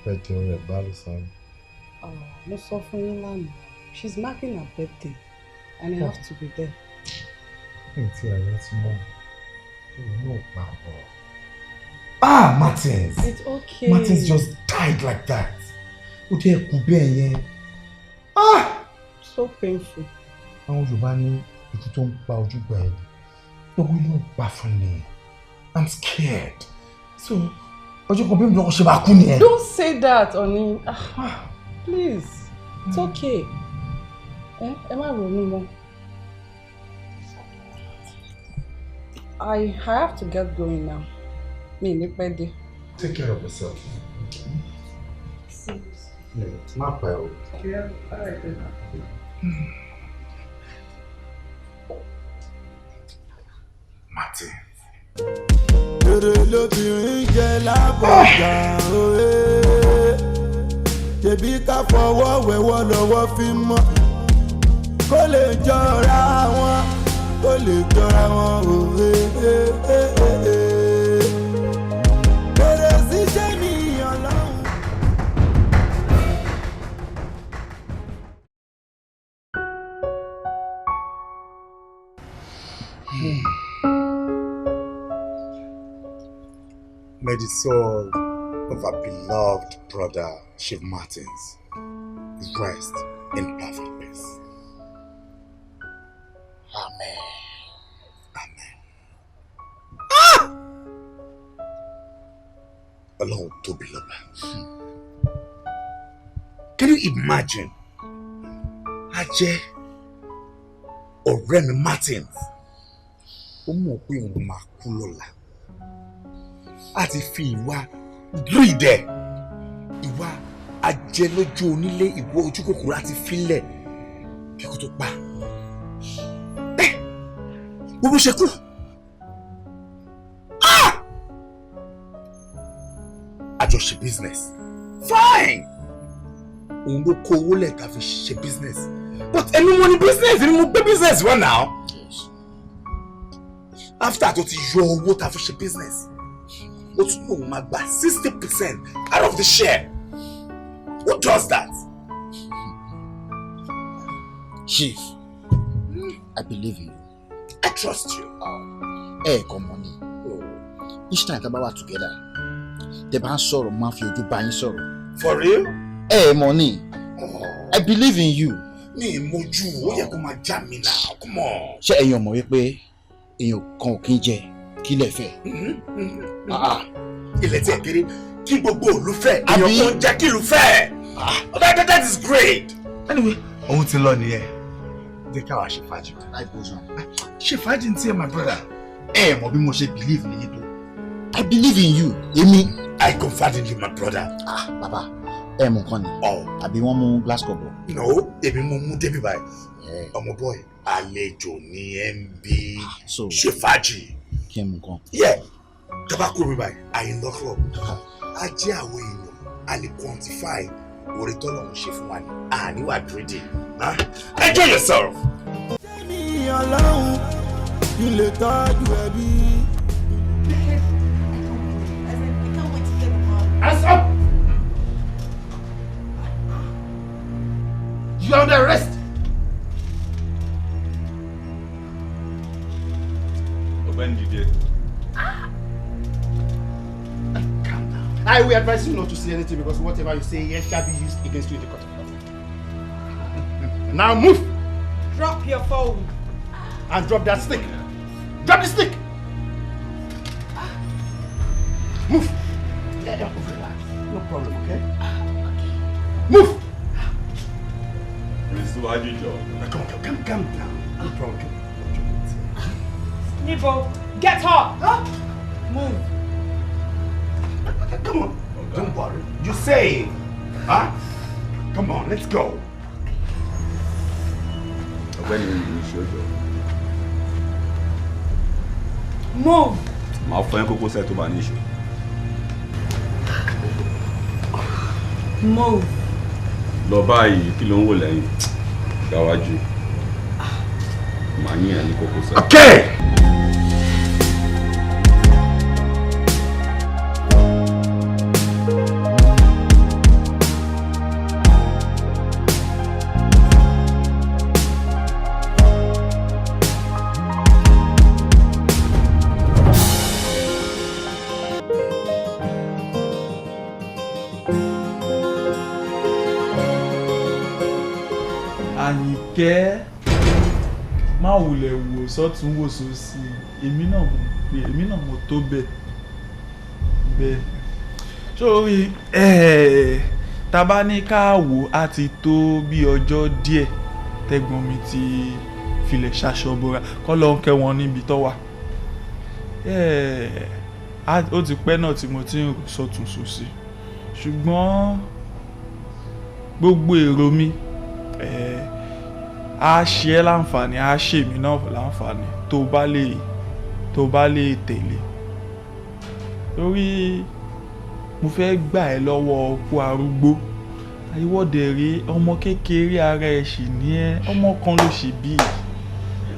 Birthday ọ̀rẹ́ bá ló sáré. Mo sọ fún yín lánàá. She's marking her birthday and I have to be there. Ntí àyẹ̀ ti mọ̀, òun náà pa ọ̀. Ah, Martins! It's okay. Martins just died like that. Ó jẹ́ ẹ̀kú bẹ́ẹ̀ yẹn. Ah! So painful. Àwọn Yorùbá ní ikú tó ń pa ojúgbà ẹ̀ gbogbo ló ń pa fún ni. I'm scared. So, ọjọ́ kan bí mi lọ́kọ̀ ṣe máa kú nìyẹn. Don't say that, honey. Ah, please. It's okay. Ẹ má ronú mọ́. I have to get going now. Mi ní pẹ́ dé. Take care of yourself. Má pẹ́ o. Yeah, all right then. Martin. Èrè lobìnrin jẹ lábọ̀jà òye. Ṣèbí ká fọwọ́ wẹ̀wọ́ lọ́wọ́ fi mọ́. Kó lè jọra wọn, kó lè jọra wọn òye. Èrè ṣiṣẹ́ ní Ọlọ́run. May the soul of our beloved brother Chief Martins rest in perfect peace. Amen. Amen. Ah! Ọlọ́run tóbi lọ́ba. Can you imagine? A jẹ́ ọ̀rẹ́ mi Martins. Ó mọ̀ pé òun máa kú lọ́la. A ti fi ìwà greed ẹ̀, ìwà ajẹlójú onílé, ìwọ ojú kòkòrò àti filẹ̀ kíkú tó pa. Gbogbo ṣe kú. Àjọṣe business. Fine! Òun ló kó owó lẹ̀ tá a fi ṣe business. But ẹni mo ní business, ẹni mo gbé business wá now. After tó ti yọ owó tá a fi ṣe business, Ó tún lóun máa gba 60% out of the share. Who does that? Chief, I believe in you. I trust you. Ẹ kàn mọ̀ ni. Each time tá a bá wà together, tẹ́ bá ń sọ̀rọ̀, máa fi ojú bá yín sọ̀rọ̀. For real? Ẹ mọ̀ ni. I believe in you. Mi ì mojú, ó yẹ kó máa já mi náà, come on. Ṣé ẹ̀yin ò mọ̀ wípé èèyàn kan ò kí ń jẹ kí lè fẹ́? Ilẹ̀ tí ẹ kéré kí gbogbo òlu fẹ́, èèyàn kan jẹ́ kí ìlú fẹ́. That is great. Anyway, òun ti lọ nìyẹn. Jẹ́ ká wàá ṣe fàájì. Life goes on. Ṣe fàájì ní tiẹ̀, my brother. Ẹ mọ̀ bí mo ṣe believe ní yín tó. I believe in you, èmi. I confide in you, my brother. Ah, bàbá, ẹ mú nǹkan ni. Àbí wọ́n mú glass cup bọ̀? No, èmi mo mú débi báyìí. Ọmọ boy, àlejò ní ẹ ń bí. Ṣe fàájì. Kí ẹ mú nǹkan. Yeah, tọ́ba kúrò mi báyìí, àyìn lọ club. A jẹ́ àwọn èèyàn, a lè quantify oore tọ́lọ́run ṣe fún wa ní. Àníwá greedy. Enjoy yourself. Ṣé mi Ọlọ́run kí lè tọ́jú ẹbí? Hands up! You are under arrest. Ọ̀gbẹ́ni dìde. Calm down. I will advise you not to say anything because whatever you say here shall be used against you in the court of law. Now move! Drop your phone. And drop that stick. Drop the stick! Move! Yeah, relax. No problem, okay? Okay. Move! Come, come, calm down. No problem. Nibo, get up! Huh? Move. Come on. Don't worry. You say, huh? Come on, let's go. Ọ̀gbẹ́ni mi ṣojo. Move. Màá fọ ẹ́ kókó sẹ́ tó bá ní ìṣó. Move. Lọ báyìí, kí ló ń wò lẹ́yìn? Gbáwájú. Màá yín ẹ ní kókó sẹ́. Okay. Àyìnkẹ́, má wulẹ̀ wò sọ́tún wò sósì, èmi náà mo pé èmi náà mo tó bẹ́ẹ̀ bẹ́ẹ̀. Sórí tá bá ní ká wò á ti tó bí ọjọ́ díẹ̀ tẹ́gbọ́n mi ti filẹ̀ ṣaṣọ bora kọ́ ló ń kẹ́ wọn níbi tó wà. Ó ti pẹ́ náà tí mo ti ń rò sọ́tún sósì, ṣùgbọ́n gbogbo èrò mi á ṣe ẹ́ láǹfààní, á ṣe èmi náà láǹfààní tó bá lè tẹ̀lé. Torí mo fẹ́ gbà ẹ́ lọ́wọ́ ọkú arúgbó. Ìwọ́de rí ọmọ kékeré ara ẹ̀ sì ní ẹ́, ọmọ kan ló sì bí.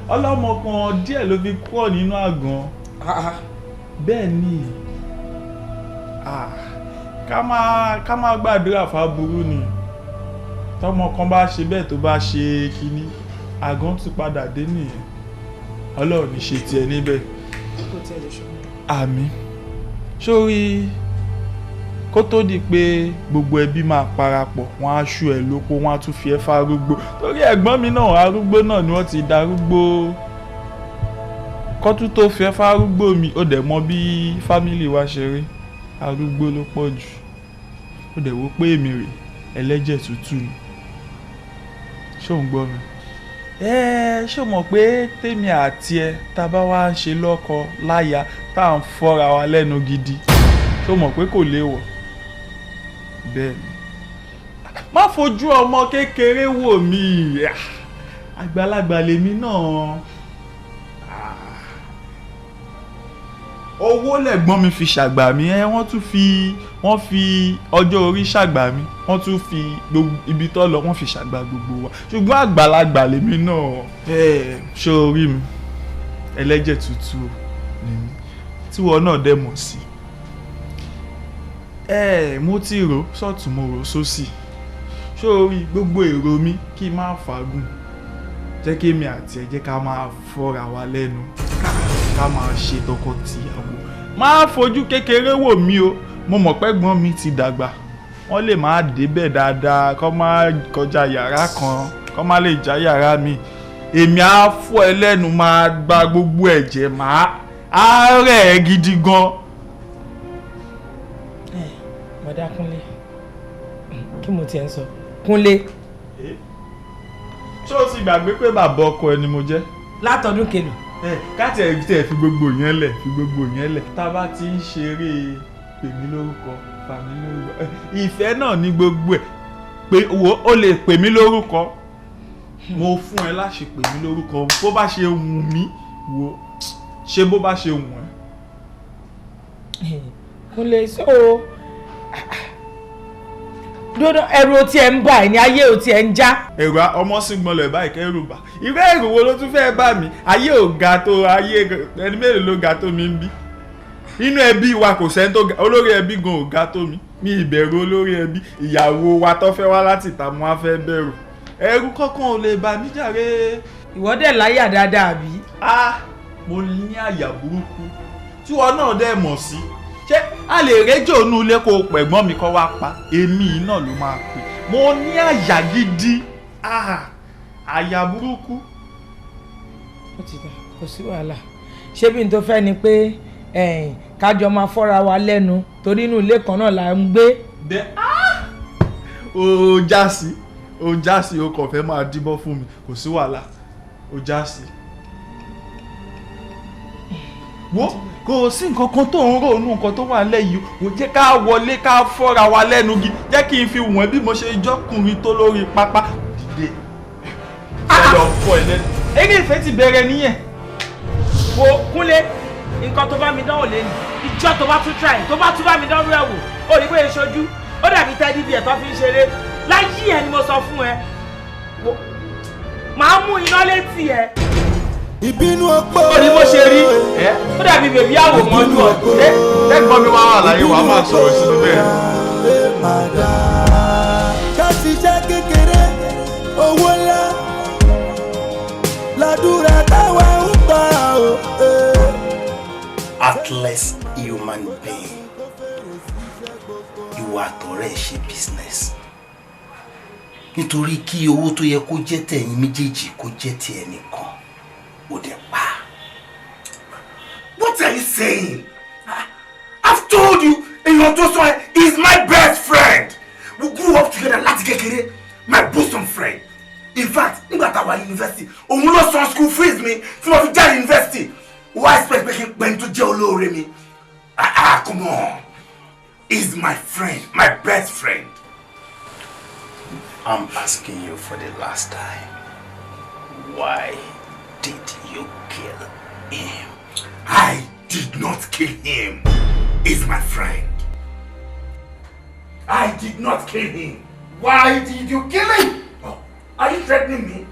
Ọlọ́mọ kan díẹ̀ ló fi kúrò nínú àgàn. Bẹ́ẹ̀ ni, ká má gbàdúrà fáburú ni. Tọ́mọ kan bá ṣe bẹ́ẹ̀ tó bá ṣe kínní, àgàn tún padà dé nìyẹn. Ọlọ́run ní ṣe tiẹ̀ níbẹ̀. Àmín. Sórí kó tó di pé gbogbo ẹbí máa parapọ̀, wọ́n á ṣú ẹ lóko, wọ́n á tún fi ẹ́ fárúgbó. Torí ẹ̀gbọ́n mi náà arúgbó náà ni wọ́n ti darúgbó. Kó tún tó fi ẹ́ fárúgbó mi, ó dẹ̀ mọ bí fámìlì wa ṣe rí. Arúgbó ló pọ̀ jù. Ó dẹ̀ wò pé èmi rè ẹlẹ́jẹ̀ tútù ni. Ṣé ò ń gbọ́ mi? Ṣé o mọ̀ pé tèmi àti ẹ tá a bá wá ń ṣe lọ́kọ láya tá à ń fọ́ra wa lẹ́nu gidi, ṣé o mọ̀ pé kò léèwọ̀? Bẹ́ẹ̀ ni. Má fojú ọmọ kékeré wò mí, àgbàlagbà lèmi náà. Owó lẹ̀gbọ́n mi fi ṣàgbà mí, wọ́n tún fi wọ́n fi ọjọ́ orí ṣàgbà mí, wọ́n tún fi ibi tó lọ wọ́n fi ṣàgbà gbogbo wa. Ṣùgbọ́n àgbàlagbà lèmi náà. Ṣé o rí mi? Ẹlẹ́jẹ̀ tútù ni mí, tíwọ náà dẹ̀ mọ̀ sí. Ẹ mo ti rò sọ́tún, mo rò sósì. Ṣó o rí gbogbo èrò mi kí n má fagùn? Jẹ́ kí èmi àti ẹ jẹ́ ká máa fọ́ra wa lẹ́nu, ká máa ṣe tọkọ-tìyàwó. Má fojú kékeré wò mí o, mo mọ̀ pé ẹ̀gbọ́n mi ti dàgbà, wọ́n lè má débẹ̀ dáadáa, kọ́ má kọjá yàrá kan, kọ́ má lè já yàrá mi. Èmi á fọ́ ẹ lẹ́nu, máa gba gbogbo ẹ̀jẹ̀, máa á rẹ̀ ẹ́ gidi gan. Bọ̀dá Kúnlé, kí mo tiẹ̀ ń sọ? Kúnlé. Ṣé o ti gbàgbé pé bàbá ọkọ ẹ ni mo jẹ́? Látọdún kelò. Káàtì ẹ̀ tẹ̀ fi gbogbo yẹn lẹ̀, fi gbogbo yẹn lẹ̀. Tá a bá ti ń ṣeré pè mí lórúkọ, fà mí lórúkọ, ìfẹ́ náà ní gbogbo ẹ̀. Pé wo ó lè pè mí lórúkọ, mo fún ẹ láṣẹ pè mí lórúkọ, bó bá ṣe wù mí wo, ṣe bó bá ṣe wù ẹ́. Kúnlé, so dúró, ẹrù o tiẹ̀ ń bà ẹ́ ní ayé o tiẹ̀ ń já. Ẹ̀rù ọmọ sì gbọ́nlẹ̀ báyìí kẹ́rù bà. Irú ẹ̀rù wo ló tún fẹ́ bà mí? Ayé ò ga tó ayé, ẹni mélòó ló ga tó mi ń bí? Inú ẹbí wa kò sẹ́ni tó ga, olórí ẹbí gan ò ga tó mi. Mi ìbẹ̀rù olórí ẹbí, ìyàwó wa tó fẹ́ wá láti ìta mo á fẹ́ bẹ̀rù. Ẹ̀rù kankan ò lè bà mí jàre. Ìwọ dẹ̀ láyà dáadáa àbí? Ah, mo ní àyà burúkú tí wọn náà dẹ̀ mọ̀ sí. Ṣé a lè réjò inú ilé kó pẹ̀gbọ́n mi kọ́ wá pa? Èmi náà ló máa pè. Mo ní àyà gidi, àyà burúkú. Ó ti dà, kò sí wàhálà. Ṣé bí n tó fẹ́ ni pé kájọ máa fọ́ra wa lẹ́nu torí inú ilé kan náà là ń gbé. Bẹ́ẹ̀ o já sí, o já sí, o kàn fẹ́ máa díbọ́ fún mi, kò sí wàhálà, o já sí. Wo kò sí nǹkan kan tó ń rò nú nǹkan tó wà nílẹ̀ yìí, kò jẹ́ ká wọlé ká fọ́ra wa lẹ́nu gi, jẹ́ kí n fi wọ̀n bí mo ṣe jọ́kùnrin tó lórí pápá. Dìde, ẹ lọ fọ ẹ lẹ́nu. Eré ìfẹ́ ti bẹ̀rẹ̀ nìyẹn. Wo Kúnlé, nǹkan tó bá mi dánwò lé ní ìjọ tó bá tún try, tó bá tún bá mi dánwò ẹ̀ wò, ó rí bóyá ṣojú, ó dàbí tẹ́dí bí ẹ̀tọ́ fi ń ṣeré. Láyé ẹ ni mo sọ fún ẹ, màá mú iná létí ẹ. Ìbínú ọpọ. Ó ní bó ṣe rí, ó dàbí bèbí àwòmọ́jú ọ̀. Ẹ̀gbọ́n mi wá wà láyé, wàá máa sọ̀rọ̀ sí mi bẹ́ẹ̀. Ká ṣiṣẹ́ kékeré, owó ńlá, ládùúrà táwa ń gbà ó. Heartless human being. Ìwà àtọ̀rẹ́ ṣe business. Nítorí kí owó tó yẹ kó jẹ́ tẹ̀yin méjèèjì kó jẹ́ ti ẹnìkan, ó dẹ̀ pa. What are you saying? I've told you, èèyàn tó sọ ẹ is my best friend. We grew up together láti kékeré, my bosom friend. In fact, nígbà tá a wà university, òun ló san school fees mi tí mo fi jáde university. Why expect pé kí n pẹ́ ní tó jẹ́ olóore mi? Ah ah, come on. He's my friend, my best friend. I'm asking you for the last time. Why did you kill him? I did not kill him. He's my friend. I did not kill him. Why did you kill him? Oh, are you threatening me?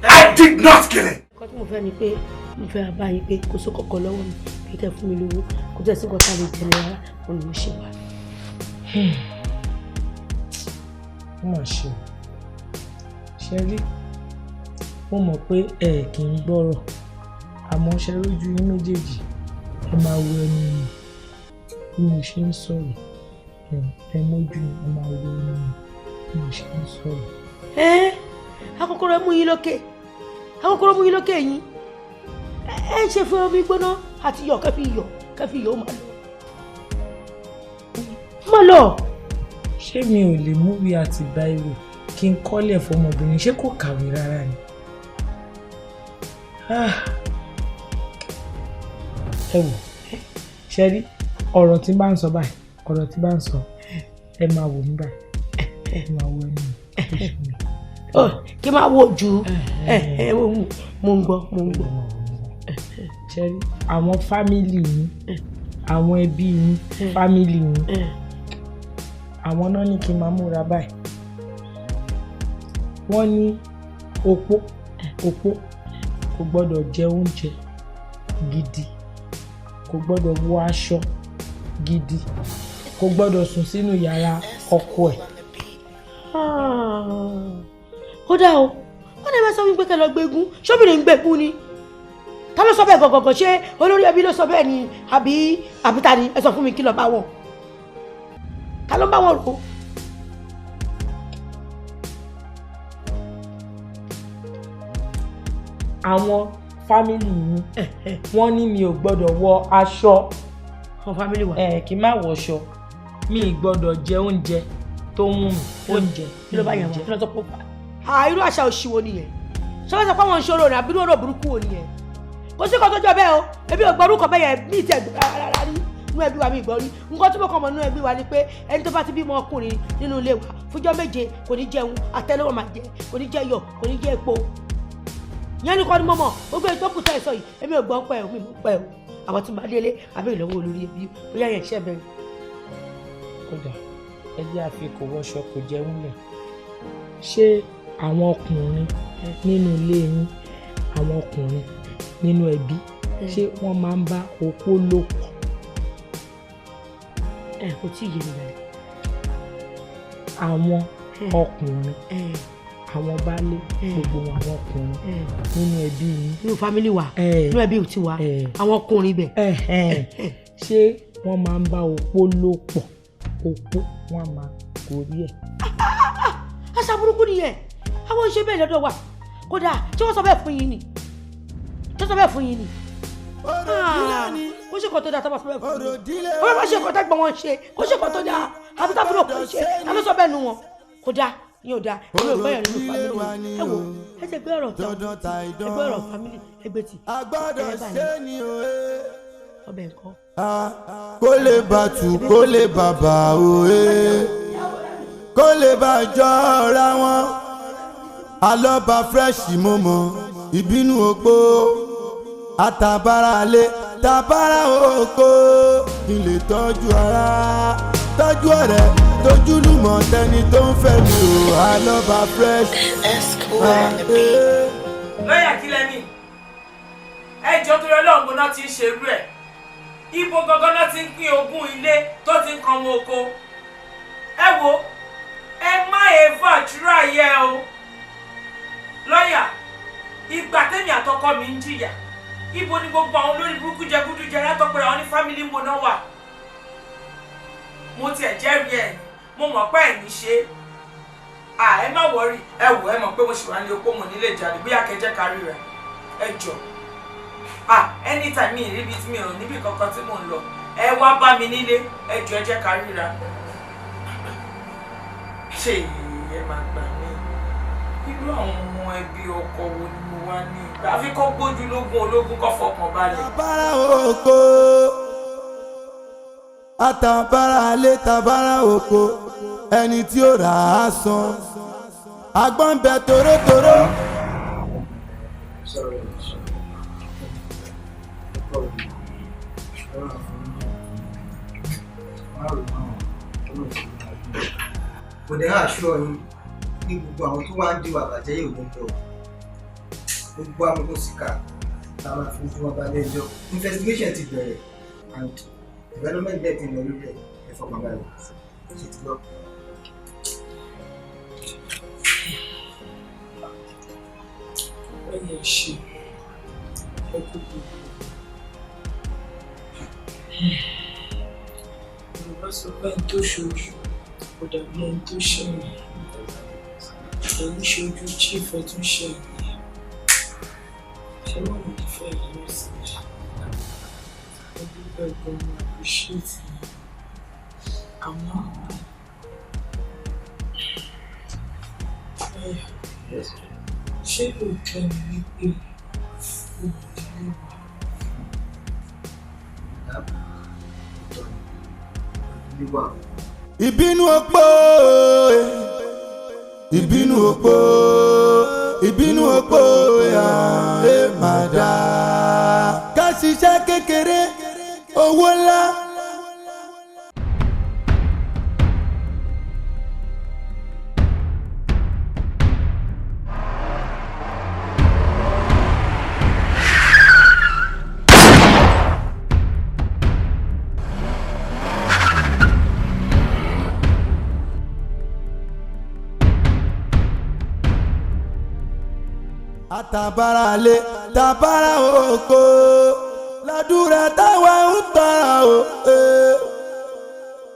I did not kill him. Nǹkan tí mo fẹ́ ni pé mo fẹ́ bá yín pé kò sí kọ̀kọ̀ lọ́wọ́ mi, kí kẹ́ fún mi lówó, kò tẹ̀ sí nǹkan tá a lè jẹ ní rárá, òun ni mo ṣe wá. Ó mà ṣe o. Ṣe rí, mo mọ̀ pé ẹ kì í gbọ́rọ̀, àmọ́ ṣe rójú yín méjèèjì, ẹ máa wo ẹnu mi bí mo ṣe ń sọ̀rọ̀, ẹ mójú, ẹ máa wo ẹnu mi bí mo ṣe ń sọ̀rọ̀. Ẹ akókòrò mú yín lókè, akókòrò mú yín lókè yín, ẹ ń ṣe fún omi gbóná àti iyọ̀, kẹfì iyọ̀, kẹfì iyọ̀, ó máa lọ, máa lọ. Ṣé mi ò lè múwèé àti báírò kí n kọ́lẹ̀ fọmọbìnrin? Ṣé kò kàwé rárá ni? Ẹ wò, ṣe rí ọ̀rọ̀ tí bá ń sọ báyìí, ọ̀rọ̀ tí bá ń sọ, ẹ máa wò mí báyìí, ẹ máa wo ẹnu mi. Kí máa wo jù ẹ, mo ń gbọ́, mo ń gbọ́. Ṣe rí àwọn family yín, àwọn ẹbí yín, family yín, àwọn náà ní kí n máa múra báyìí. Wọ́n ní opó, opó kò gbọ́dọ̀ jẹ oúnjẹ gidi, kò gbọ́dọ̀ wọ aṣọ gidi, Kò gbọ́dọ̀ sùn sínú yàrá ọkọ ẹ̀. Kódà o, wọ́n lè máa sọ wípé kẹ́ lọ gbégún, ṣóbìnrin ń gbégún ni? Ta ló sọ bẹ́ẹ̀ gọ̀gọ̀gọ̀? Ṣé olórí ẹbí ló sọ bẹ́ẹ̀ ni àbí ta ni? Ẹ sọ fún mi, kí ló bá wọn? Ta ló ń bá wọn rò? Àwọn family mi, wọ́n ní mi ò gbọ́dọ̀ wọ aṣọ. Àwọn family wa. Ẹ kì í má wọṣọ, mi ì gbọ́dọ̀ jẹ oúnjẹ tó ń wù mí, oúnjẹ. Kí ló bá yẹn wá? Kí ló sọ pé ó fà á? Irú àṣà òṣì wo nìyẹn? Ṣé wọ́n sọ pé àwọn ń ṣòro rẹ̀ àbí irú ọ̀rọ̀ burúkú wo nìyẹn? Kò sí nǹkan tó jọ bẹ́ẹ̀ o, ebi ò gbọ́ orúkọ bẹ́ẹ̀ yẹn, mi ì tiẹ̀ gbọ́ rárá rí nínú ẹbí wa, mi ì gbọ́ rí. Nǹkan tí mo kàn mọ̀ nínú ẹbí wa ni pé ẹni tó bá ti bímọ ọkùnrin nínú ilé wa fúnjọ́ 7 kò ní jẹun, àtẹ́lẹwọ́ máa jẹ, kò ní jẹ iyọ̀, kò ní jẹ epo. Yẹn nìkan ni mo mọ̀. Gbogbo èyí tó kù tẹ́ ẹ sọ yìí, èmi ò gbọ́ ń pẹ́ o, mi ò pẹ́ o. Àwọn tí màá délé àbí ìlọ́wọ́ olórí ẹbí bóyá yẹn ṣẹ́ bẹ̀rẹ̀. Kódà ẹ jẹ́ àfi kò wọṣọ kò jẹun lẹ̀. Ṣé àwọn ọkùnrin nínú ilé yín, àwọn ọkùnrin nínú ẹbí, ṣé wọ́n máa ń bá opó lò pọ̀? Ẹ kò tí ì yé mi dáadáa. Àwọn ọkùnrin, àwọn baálé, gbogbo àwọn ọkùnrin nínú ẹbí yín. Nínú family wa, nínú ẹbí tiwa, àwọn ọkùnrin ibẹ̀. Ṣé wọ́n máa ń bá opó lò pọ̀? Opó wọn máa gorí ẹ̀. Àṣà burúkú nìyẹn, àwọn ń ṣe bẹ́ẹ̀ lọ́dọ̀ wa. Kódà ṣé wọ́n sọ bẹ́ẹ̀ fún yín ni? Ṣé wọ́n sọ bẹ́ẹ̀ fún yín ni? Kó ṣe kọ́ tó dáa tó bá sọ bẹ́ẹ̀ fún yín. Wọ́n bá ṣe kọ́ tó gbọ́n wọn ṣe, kó ṣe kọ́ tó dáa, àbí tábìlì òkú ṣe, ta ló sọ bẹ́ẹ̀ nu wọn? Kódà yóò dáa, èmi ò gbẹ́yàn nínú family. Ẹ wo, ẹ ṣe gbé ọ̀rọ̀ tán, ẹ gbé ọ̀rọ̀ family, ẹ gbé tì. Agbọ́dọ̀ ṣe ni o. Ọbẹ̀ nǹkan. Kó lè bá tù, kó lè bàbà òye, kó lè bá jọra wọn. Alọ́ba fresh mo mọ̀, ìbínú opó, àtàbára lé tàbára oko, kí n lè tọ́jú ara, tọ́jú ọ̀rẹ́, tójúlùmọ̀ tẹni tó ń fẹ́ mi o. Alọ́ba fresh. Lọ́yà kí lẹ́mí ẹjọ́ torí Ọlọ́run gbóná ti ń ṣerú ẹ̀. Ibo gangan náà ti ń pín ogún ilé tó ti ń kan wọn oko. Ẹ wo, ẹ má eva àdúrà yẹ o. Lọ́yà, ìgbà tẹ́mi àtọkọ mi ń jìyà, ibo ni gbogbo àwọn olórí burúkú jẹgúdújẹrá tọpẹrẹ àwọn ní fámìlì mo náà wà? Mo tiẹ̀ jẹ́rìí ẹ̀, mo mọ̀ pé ẹ̀ ní ṣe. À ẹ má wọrí, ẹ wò, ẹ mọ̀ pé mo ṣì wà ní opó, mo nílé jáde, bóyá kẹjẹ kárí rẹ̀ ẹ jọ. Ah, anytime mi ìríbi tí mi ò níbi kankan tí mò ń lọ, ẹ wá bá mi nílé, ẹ jọ ẹ jẹ́ ká ríra. Ṣé ẹ máa gbà mí? Irú àwọn ọmọ ẹbí ọkọ wo ni mo wá ní ìgbà? Àfi kọ́ gbójú lógún ológun kọ́ fọkàn balẹ̀. Tàbára oko, àtàbára alé tàbára oko, ẹni tí ó rà á san. Agbọ́n bẹ torótoró. Kò dẹ́ àṣọ yín ní gbogbo àwọn tó wá ń diwà bàjẹ́ yìí ò ní lọ. Gbogbo amọ̀kòsíkà la máa fi fún ọba lẹ́jọ́. Investigation ti bẹ̀rẹ̀ and development bẹ́ẹ̀ ti lọ lórí ẹ̀. Ẹ fọkàn balẹ̀, ṣe ti gbọ́. Ó yẹ ṣe ẹ kú gbogbo. Yorùbá sọ pé ẹni tó ṣojú kò dàbí ẹni tó ṣẹ̀yìn. Èyí ṣojú chief ẹ tún ṣẹ̀yìn. Ṣé wọ́n mọ̀ ní fẹ́ yìí sí i? Ẹ dúpẹ́ gan-an, appreciate mi. Àmọ́ ṣé lóòótọ́ ni wípé olùdílé wa? Ìbínú opó, ìbínú opó, ìbínú opó ẹ má dá. Ká ṣiṣẹ́ kékeré, owó ńlá. Àtàbàrà lé tàbàrà oko ládùúrà táwa ń tọrọ o.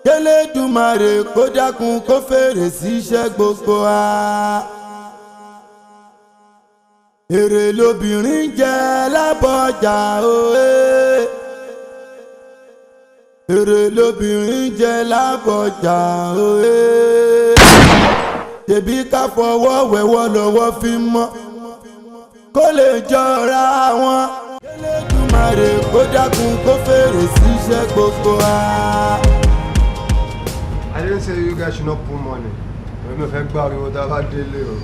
Kélédùmarè kó dákun kó fèrè síṣẹ́ gbogbo wa. Èrè lobìnrin jẹ lábọjà o. Èrè lobìnrin jẹ lábọjà o. Tèbí ká fọwọ́ wẹ̀wọ́ lọ́wọ́ fi mọ́ kó lè jọra wọn. Kélédùmarè kó dákun kó fèrè síṣẹ́ gbogbo wa. I didn't say you guys should not put money. Èmi ò fẹ́ gbá ariwo tá a bá délé o.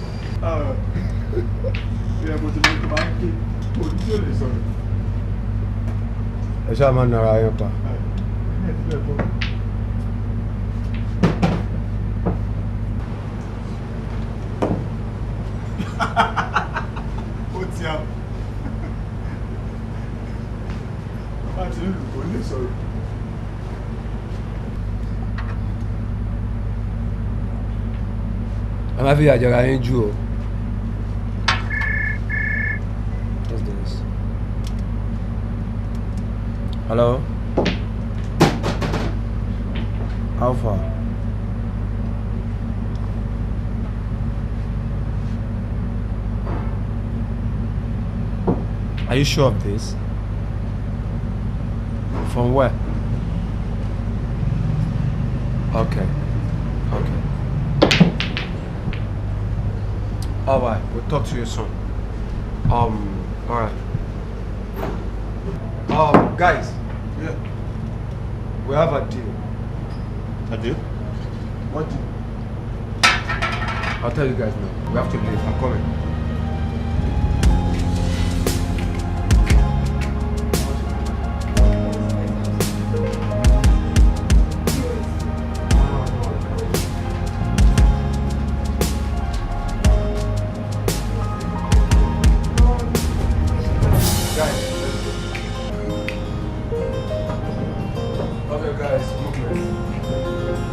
Ìyá mo ti lè tó máa ń ké, òní tí ò lè sọ̀rọ̀. Ẹ ṣáà máa nara yín pa. Ó ti àwọn. Bàbá ti ń lù kó lè sọ̀rọ̀. Ẹ má fi àjọra yín jù o. Let's do this. Hello? How far? Are you sure of this? From where? Okay. Okay. All right, we'll talk to you soon. All right. Guys. Yeah. We have a deal. A deal? What deal? I'll tell you guys now. We have to leave. I'm coming. Guys, let's go. Okay, guys, movement.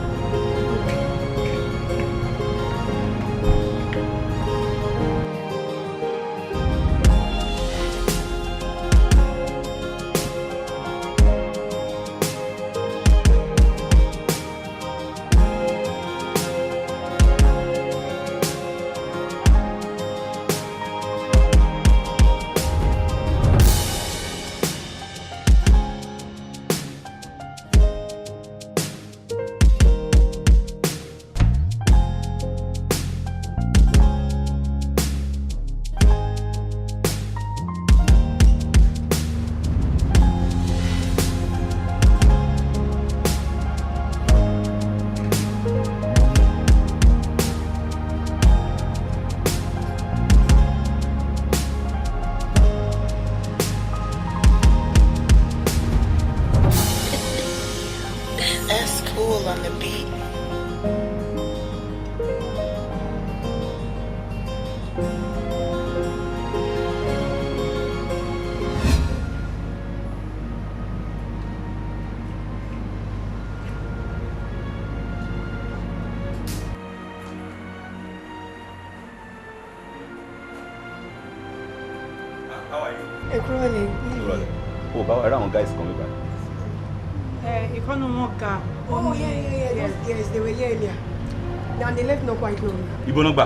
That's cool on the beat. How are you? Ẹ kúrọ̀lẹ́. Ìrọ̀lẹ́. O bá wa rí àwọn guys kan mi báyìí. Ìkọ́nù wọn ga. Oh, yeah. Those girls, they were here earlier. And they left not quite long. Ibo náà gbà?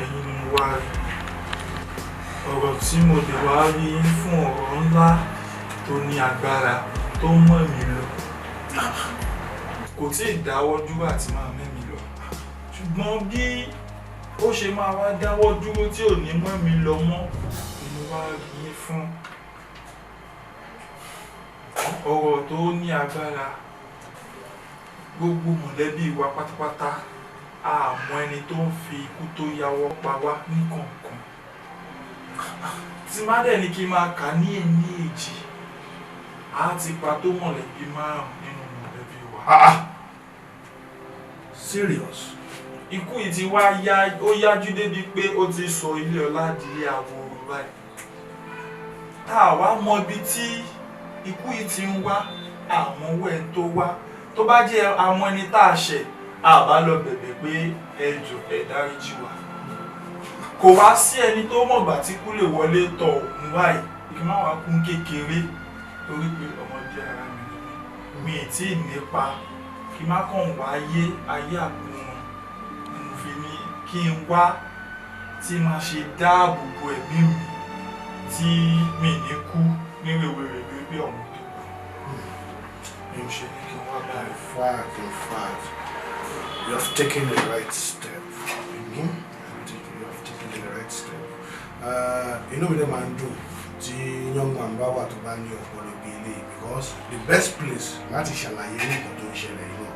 Ẹ̀yin ni mo wá rí. Ọ̀rọ̀ tí mo lè wá rí yín fún ọ̀rọ̀ ńlá tó ní agbára tó mọ̀ mí lọ. Kò tí ì dáwọ́ dúró àti máa mẹ́mi lọ. Ṣùgbọ́n bí ó ṣe máa wá dáwọ́ dúró tí ò ní mọ́ mi lọ mọ́ ni mo wá rí yín fún. Ọ̀rọ̀ tó ní agbára. Gbogbo mọ̀lẹ́bí wa pátápátá a mọ ẹni tó ń fi ikú tó yáwọ́ pa wá ní kọ̀ọ̀kan. Tí má dẹ̀ ní kí n máa kà ní ẹni èjì, á ti pa tó mọ̀lẹ́bí márùn-ún nínú mọ̀lẹ́bí wa. Serious? Ikú yìí ti wá yá, ó yájú débi pé ó ti sọ ilé ọlá di ilé ahoro báyìí. Tá a wá mọ ibi tí ikú yìí ti ń wá, àmọ́ owó ẹni tó wá. Tó bá jẹ́ àwọn ẹni tá a ṣẹ̀, a bá lọ bẹ̀bẹ̀ pé ẹ jọ̀ọ́ ẹ dáríjì wá. Kò wá sí ẹni tó mọ̀gbà tí kú lè wọlé tọ̀ òun báyìí. Kí n má wá kún kékeré torí pé ọmọdé ara mi ni mí. Mi ì tí ì nípa kí n má kàn wá ayé ayé àkúrun. Ni mo fi ní kí n wá tí máa ṣe dáàbò bo ẹ̀mí mi tí mi ní kú ní rèwerèwe bí ọ̀hún tó kù. Mi ò ṣe ní kí n wá báyìí. In fact, you have taken the right step. You have taken the right step. Inú mi dẹ̀ máa ń dùn tí young man bá wà tó bá ní ọpọlọ bí eléyìí, because the best place láti ṣàlàyé nǹkan tó ń ṣẹlẹ̀ yìí náà,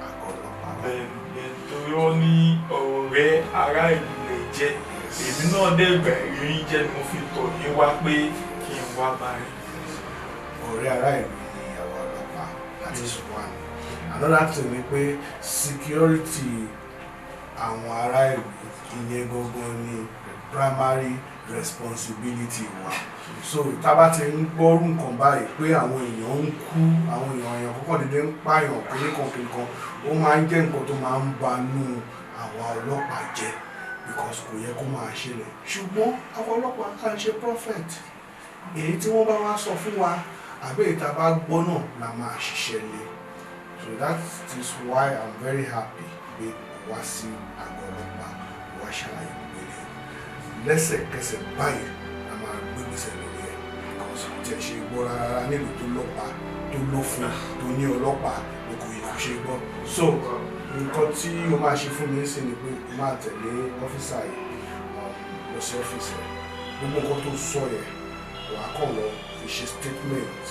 àgọ́ ọlọ́pàá wà. Bẹ́ẹ̀ni, torí ó ní ọ̀rẹ́ ará ìlú rẹ̀ jẹ́. Èmi náà dẹ̀ gbà ìrírí jẹ́ ni mo fi tọ̀ yín wá pé kí n wá báyìí. Ọ̀rẹ́ ará ìlú ni àwọn ọlọ́pàá, that is one. Another thing ni pé security àwọn ará ìlú ìyẹn gangan ni primary responsibility wa. So tá bá ti ń gbọ́rú nǹkan báyìí pé àwọn èèyàn ń kú, àwọn èèyàn kọ́kọ́ dédé ń pààyàn kìnìkan, ó máa ń jẹ́ nǹkan tó máa ń banú àwọn ọlọ́pàá jẹ́, because kò yẹ kó máa ṣẹlẹ̀. Ṣùgbọ́n àwọn ọlọ́pàá à ń ṣe prophet, èyí tí wọ́n bá wá sọ fún wa àbí èyí tá a bá gbọ́ náà la máa ṣiṣẹ́ lé. So that is why I'm very happy pé wá sí àgọ́ ọlọ́pàá wá ṣàlàyé gbogbo eléyìí. Lẹ́sẹ̀kẹsẹ̀ báyìí la máa gbé gbèsè lórí ẹ̀, because kò tiẹ̀ ṣe gbọ́ rárá nílùú tó lọ́pàá, tó lófin, tó ní ọlọ́pàá, kò yẹ kó ṣe gbọ́. So nǹkan tí o máa ṣe fún mi sí ni pé o máa tẹ̀lé ọ́fíìsà yìí lọ sí ọ́fíìsì rẹ̀. Gbogbo nǹkan tó sọ yẹn wàá kàn lọ fi ṣe statement.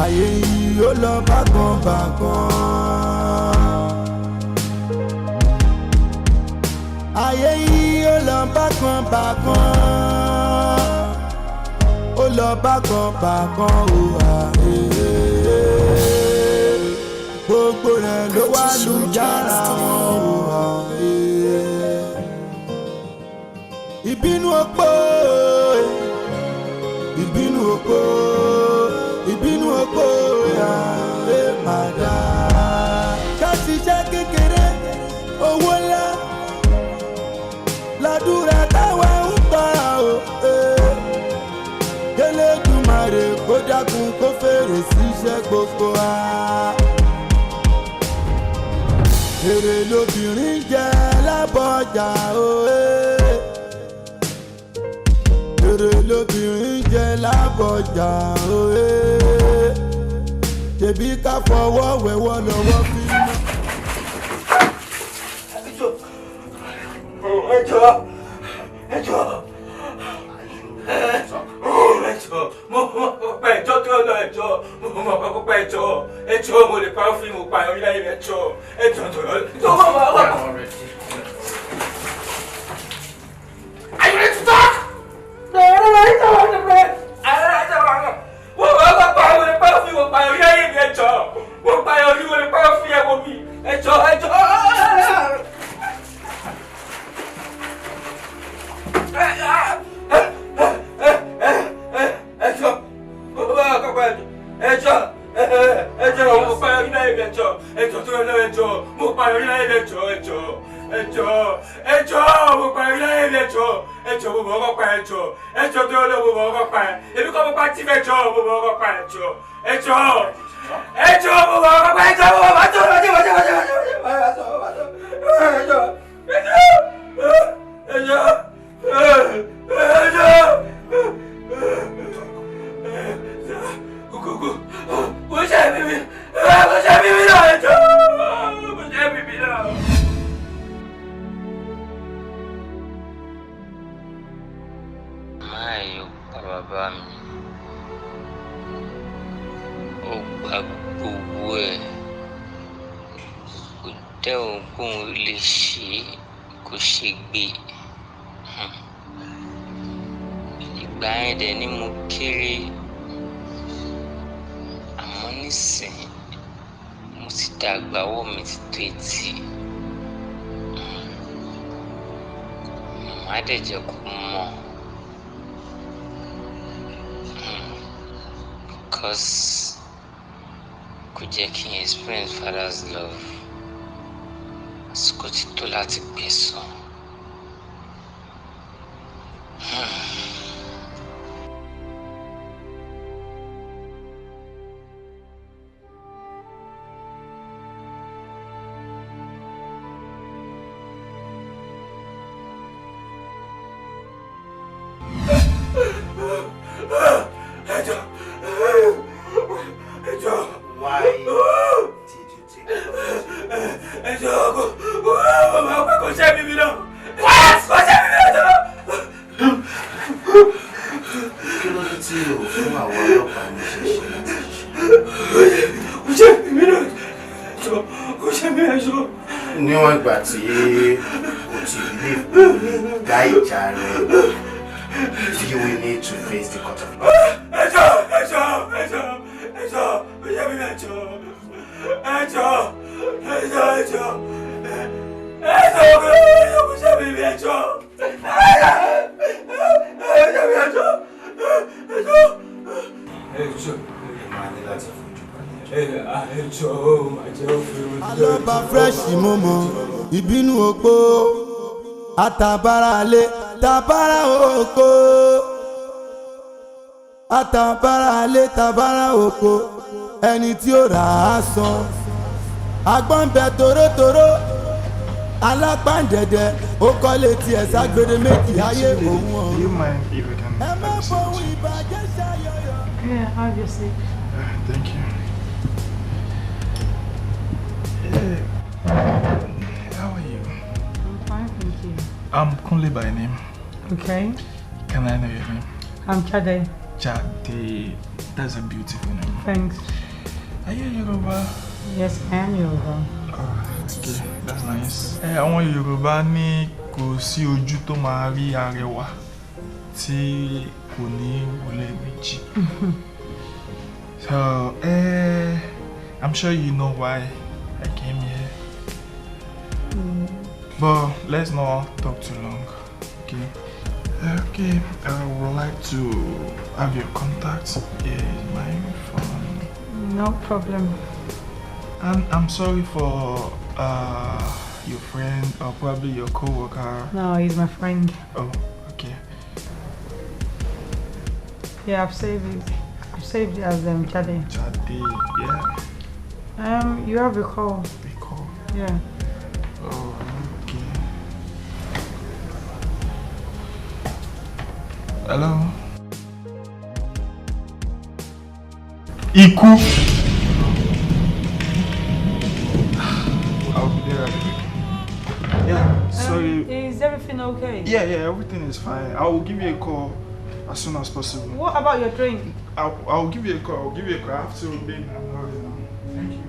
Ayé yìí ó lọ bákan bákan. Ayé yìí ó lọ bákan bákan. Ó lọ bákan bákan ó wà. Gbogbo rẹ̀ ló wà lùjára wọn ó wà. Ìbínú opó, ìbínú opó, ìbínú opó ya ẹ máa dá. Ká ṣiṣẹ́ kékeré, owó ńlá ládùúrà táwa ń tọ́ra o. Kélédùmarè kó dákun kó fèrè síṣẹ́ gbogbo wa. Èrè lobìnrin jẹ lábọ́jà o. Èrè lobìnrin jẹ lábọ́jà o. Ṣebí ká fọwọ́ wẹ̀wọ́ lọ́wọ́ fi mọ́. Ẹ jọ̀ọ́, ẹ jọ̀ọ́, ẹ jọ̀ọ́, mo pa ẹjọ́ tó lọ, ẹ jọ̀ọ́, mo pa ẹjọ́, ẹ jọ̀ọ́, mo lè pa fíìmù pa ẹ̀rí láyé mi, ẹ jọ̀ọ́, ẹ jọ̀ọ́ tó lọ, tó mọ̀ wá wá. Are you ready to talk? Mo pa ẹ̀rí láyé mi, ẹ jọ̀ọ́, mo pa ẹ̀rí, mo lè pa fíìmù mi, ẹ jọ̀ọ́, ẹ jọ̀ọ́. bàbá mi. Ó gba gbogbo ẹ̀, kò dẹ́ ohunkóhun lè ṣe é, kò ṣe gbé. Ìgbà yẹn dẹ̀ ni mo kéré, àmọ́ nísìnyí mo ti dàgbà, ọwọ́ mi ti tó etí. Màá dẹ̀ jẹ́ kó mọ̀. Because kò jẹ́ kí n experience father's love. Àsìkò ti tó láti gbẹ̀san. Why did you take Ẹjọ́ kò kò ṣe mímí náà. Kò ṣe mímí náà jọ. Kí ló dé tí o fún àwọn ọlọ́pàá ní ṣíṣe láti ṣiṣẹ́? Kò ṣe mímí náà jọ. Kò ṣe mímí náà jọ. Níwọ̀n ìgbà tí o ti believe pé o lè dá ìjà rẹ, you will need to face the court of law. Ẹjọ́ ẹjọ́ ẹjọ́ ẹjọ́ kò ṣe mímí ẹjọ́ ẹjọ́ ẹjọ́ ẹjọ́ ẹjọ́ kò ṣe mímí ẹjọ́ ẹjọ́ ẹjọ́ ẹjọ́. Ẹjọ́ ẹ máa ní láti fojú balẹ̀. Ẹjọ́ máa jẹ́ òfin. Alọ́ba fresh mo mọ̀ ìbínú opó àtàbára lé tàbára oko àtàbára lé tàbára oko ẹni tí ó rà á san agbọ́n bẹ torótoró alápàǹdẹ̀dẹ̀ ó kọ́lé tiẹ̀ ságbére méjì ayé òun Do you mind if we can ẹ má have a seat? fohùn ìbàjẹ́ ṣayọyọ. Yeah, have your seat. Thank you. Yeah. How are you? I'm fine, thank you. I'm Kunle by name. Okay. Can I know your name? I'm Chade. Chade. That's a beautiful name. Thanks. Are you Yoruba? Yes, I am Yoruba. Okay, that's nice. Ẹ àwọn Yorùbá ní kò sí ojú tó máa rí arẹwà tí kò ní wọlé méjì. So, I'm sure you know why I came here. But let's not talk too long, okay? Okay, I would like to have your contact. Here is my phone. No problem. And I'm sorry for your friend or probably your co-worker. No, he's my friend. Oh, okay. Yeah, I've saved it. I've saved it as Chade. Chade, yeah. You have a call. A call? Yeah. Oh, okay. Hello? Iku! I'll be there right away. Yeah, sorry. Is everything okay? Yeah, everything is fine. I will give you a call as soon as possible. What about your drink? I'll give you a call. I'll give you a call. I have to be in a hurry now. Thank you.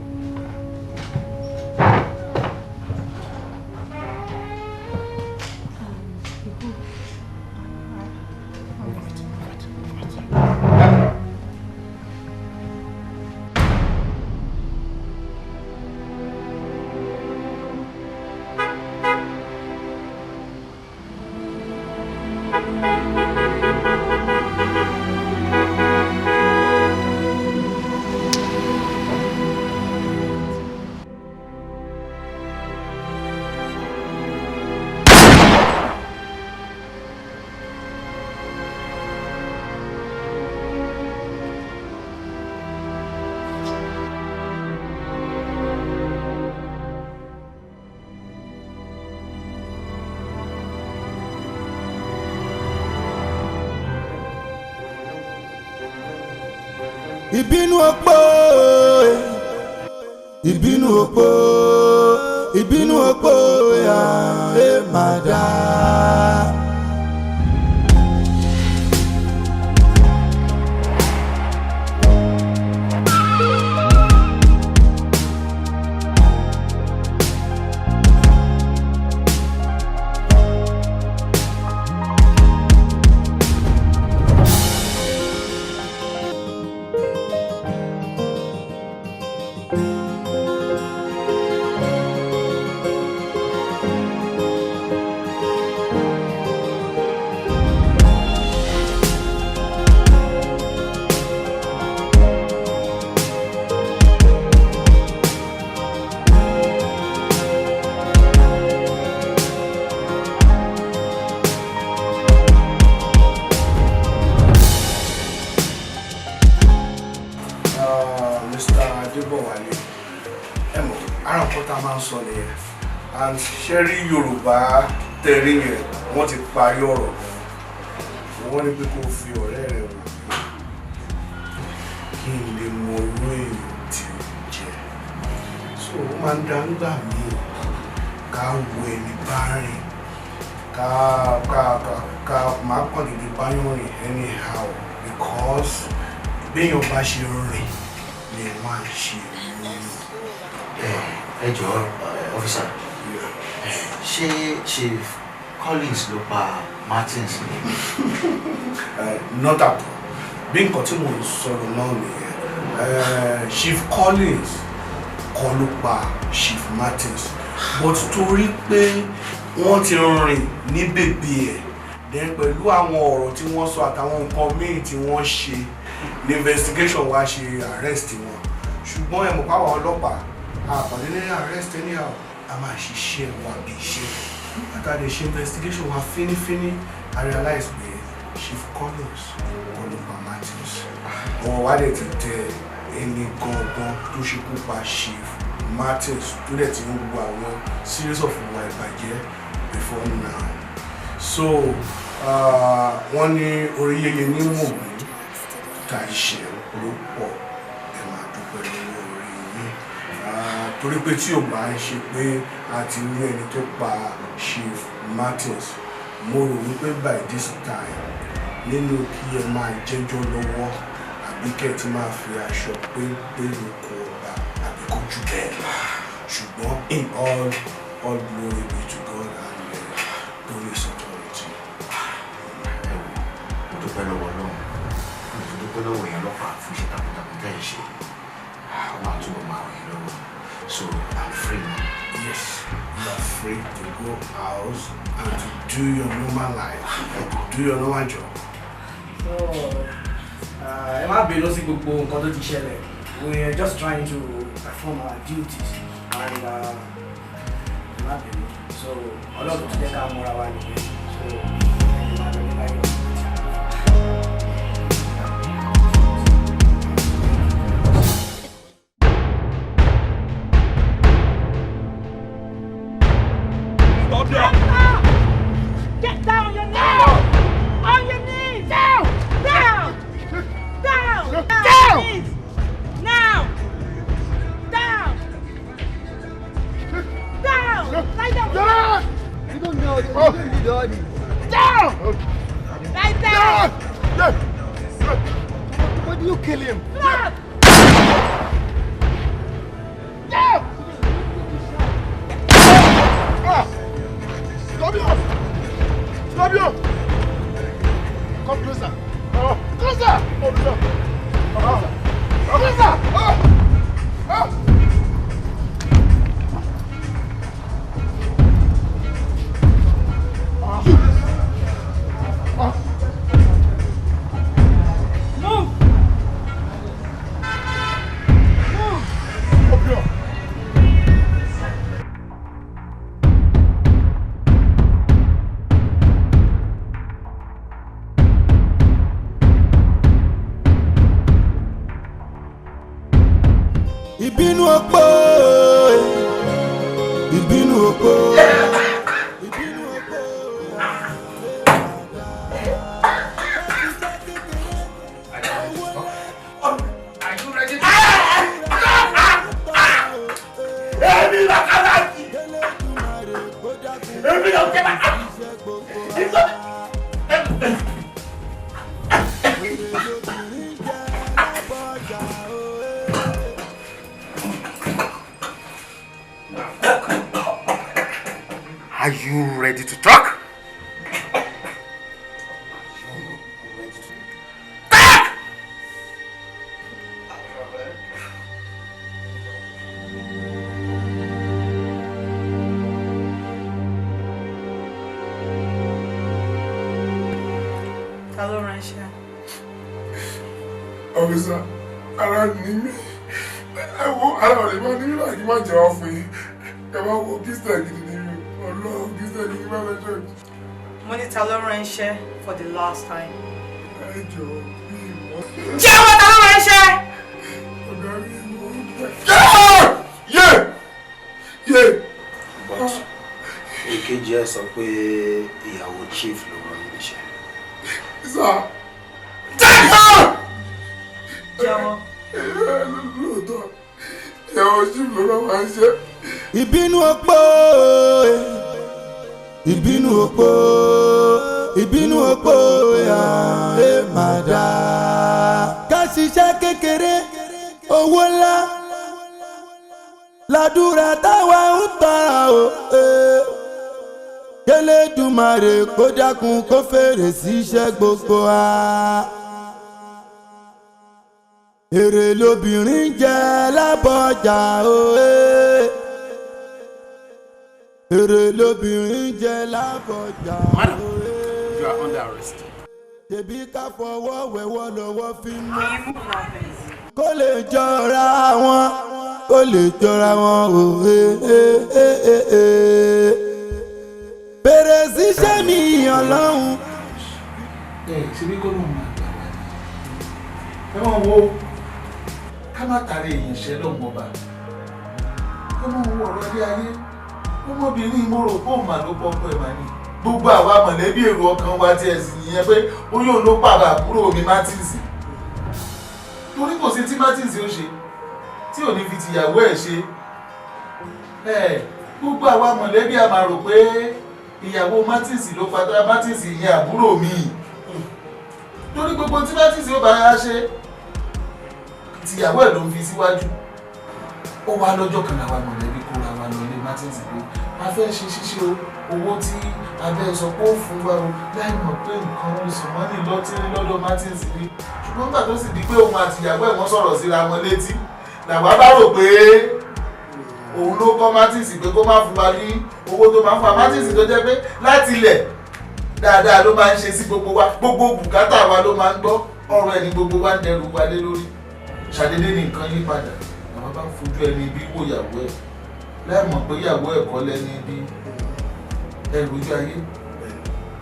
Ìbínú opó, ìbínú opó, ìbínú opó ya ẹ má dá. Adébọ̀wálé, ẹ mọ̀, ara nǹkan tá a máa ń sọ nìyẹn. And ṣé rí Yorùbá tẹ̀rí yẹn, wọ́n ti parí ọ̀rọ̀ gan. Wọ́n ní pé kó fi ọ̀rẹ́ rẹ̀ wò mí kí n lè mọ irú èèyàn tí ó jẹ́. So ó máa ń dá ńgbà míì ká wo ẹni bá rìn, ká ká ká ká máa kàn dédé báyọ̀ rìn anyhow, because béèyàn bá ṣe rìn ni wọ́n á ṣe mú. Ẹ jọ̀ọ́, officer, ṣé Chief Collins ló pa Martins ni? Not at all. Bí nǹkan tí mò ń sọ̀rọ̀ náà nìyẹn. Chief Collins kọ́ ló pa Chief Martins, but torí pé wọ́n ti rìn ní bèbè ẹ̀, then pẹ̀lú àwọn ọ̀rọ̀ tí wọ́n sọ àtàwọn nǹkan míì tí wọ́n ṣe ní investigation wa ṣe arrest wọn. Ṣùgbọ́n ẹ mọ̀ pé àwọn ọlọ́pàá àpàdé ní arrest anyhow, a máa ṣiṣẹ́ wa bí iṣẹ́ àtàdé ṣe investigation wa fínífíní. I realize pé Chief Collins kọ́ ló pa Martins. Ọwọ́ wa dẹ̀ ti tẹ ẹni gangan tó ṣekú pa Chief Martins, tó dẹ̀ ti ń wo àwọn series of ìwà ìbàjẹ́ before now. So wọ́n ní orí yeye ní mògùn ta ìṣe ló pọ̀. Ẹ máa dúpẹ́ lọ́wọ́ orí yín, torí pé tí ò bá ń ṣe pé a ti rí ẹni tó pa Chief Martins, mo rò wípé by this time, nínú kí ẹ máa jẹ́jọ́ lọ́wọ́ àbí kẹ́ ẹ ti máa fi aṣọ péńpé lóko ọba àbí kó jù bẹ́ẹ̀ lọ. Ṣùgbọ́n in all, all glory be to God and the police authority. Ẹ wò, mo dúpẹ́ lọ́wọ́ Ọlọ́run, mo tún dúpẹ́ lọ́wọ́ èèyàn ọlọ́pàá fún iṣẹ́ takuntakun tẹ́ ẹ ṣe. Ọlọ́run àtúbọ̀ máa ràn yín lọ́wọ́. So I'm free now? Yes, you are free to go out and to do your normal life and to do your normal job. So, ẹ má bínú sí gbogbo nǹkan tó ti ṣẹlẹ̀. We are just trying to perform our duties and ẹ má bínú. So, Ọlọ́run ti jẹ́ ká mọ́ra wa nìyẹn. So, ẹni máa lọ ní láyọ̀ àti àlàáfíà. Stop there! Get down on your knees! On your knees! Down! Down! Down! Down! Knees. Now! Down! Down! Lie down! You don't know. You don't need all this. Down! Lie down! Why do you kill him? Stop! Down! Stop you! Stop you! Come closer. Closer! Oh, no. Closer! Oh. Oh. Move! Move! Up here. Ìbínú ọ̀pọ̀, ìbínú ọ̀pọ̀, ìbínú ọ̀pọ̀. Are you ready? Èmi lọ kálá-jì. Èmi lọ kẹ́lá. Are you ready to talk? Ta ló ránṣẹ́? Officer, ara ní mí. Ẹ wo, ara ò lè máa ní mí láì kí n má jẹ́wọ́ fún yín. Ẹ bá wo, Christian gidi ni mí. Ọlọ́run, Christian gidi má lọ church. Mo ní ta ló ránṣẹ́ for the last time. Ẹ jọ̀ọ́, mi ì mọ̀. Jẹ́wọ́, ta ló ránṣẹ́? Ọ̀gá, mi ì mọ̀. Ìkejì ẹ sọ pé ìyàwó chief ló rán yín níṣẹ́. Sir. Jẹ́wọ́. Lóòótọ́, ìyàwó chief ló rán wa níṣẹ́. Ìbínú opó, ìbínú opó, ìbínú opó ẹ máa dá. Ká ṣiṣẹ́ kékeré, owó ńlá ládùúrà táwa ń tọrọ o. Kélédùmarè kó dákun kó fèrè sí iṣẹ́ gbogbo wa. Èrè lobìnrin jẹ lábọjà o. Èrè lobìnrin jẹ lábọjà o. Madam, you are under arrest. Ṣebí ká fọwọ́ wẹ̀wọ́ lọ́wọ́ fi mọ́. Kó lè jọra wọn, kó lè jọra wọn o. Bèrè síṣẹ́ mi Ọlọ́run. Ẹ ṣe bí kó lóun máa gbà wá ní. Ẹ máa wo ká má tàrí èèyàn ṣẹ lọ́mọ ọba. Ẹ máa wo ọ̀rọ̀ ilé ayé. Ọmọbìnrin mo rò pé òun mà ló pọ̀ pọ̀ ẹ̀ mà ní. Gbogbo àwa mọ̀lẹ́bí èrò ọkàn wa tiẹ̀ sì nìyẹn pé ó yóò ló pààrọ̀ àbúrò mi Martins. Torí kò sí tí Martins ó ṣe tí ò ní fi tìyàwó ẹ̀ ṣe. Gbogbo àwa mọ̀lẹ́bí a máa rò pé ìyàwó Martins ló padà Martins ìyẹn àbúrò mi. Torí gbogbo tí Martins ó bá yá ṣe tìyàwó ẹ̀ ló ń fi síwájú. Ó wá lọ́jọ́ kan làwa mọ̀lẹ́bí kóra wa lọ lé Martins pé a fẹ́ ṣe ṣíṣe owó tí abẹ́ sọ pé ó fún wa o, láì mọ̀ pé nǹkan oṣù mọ́nì lọ́tírí lọ́dọ̀ Martins ni. Ṣùgbọ́n nígbà tó sì di pé òun àti ìyàwó ẹ̀ wọ́n sọ̀rọ̀ síra wọn létí, làwa bá rò pé òun ló kọ́ Martins pé kó má fún wa ní owó tó máa ń fa Martins, tó jẹ́ pé láti ilẹ̀ dáadáa ló máa ń ṣe sí gbogbo wa, gbogbo bùkátà wa ló máa ń gbọ́, ọ̀rọ̀ ẹ̀ ní gbogbo wa ń dẹrù wa lé lórí. Ṣàdédé ní nǹkan yí padà, làwa bá ń fojú ẹni ibi wò ìyàwó ẹ̀ láì mọ̀ pé ìyàwó ẹ̀ kọ́ lẹ́ni ibi ẹrù ojú ayé.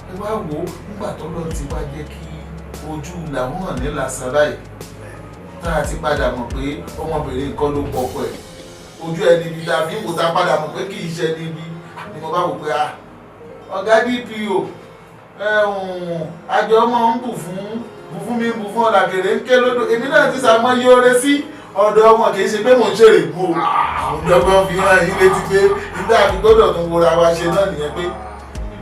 Ẹ wá wò ó, nígbà tó lọ ti wá jẹ́ kí ojú làwọn hàn ní làṣà báyìí, tá a ti padà mọ̀ pé ọmọbìnrin nǹkan ló pọkọ ẹ̀, ojú ẹni ibi tá a fi ń wò tá a padà mọ̀ pé kì í ṣe ẹni ibi ni mo bá wò pé ọ̀gá DPO àjọ ọmọ ń bù fún mi, bù fún ọ̀làkèrè ń ké lódò, èmi náà ti sàmọ́ yí oore sí ọ̀dọ̀ wọn, kì í ṣe pé mò ń ṣèrè kú o. Àwọn dọ́gbọ́n fi hàn yín létí pé nígbà tí gbọ́dọ̀ tún wora wa ṣe náà nìyẹn, pé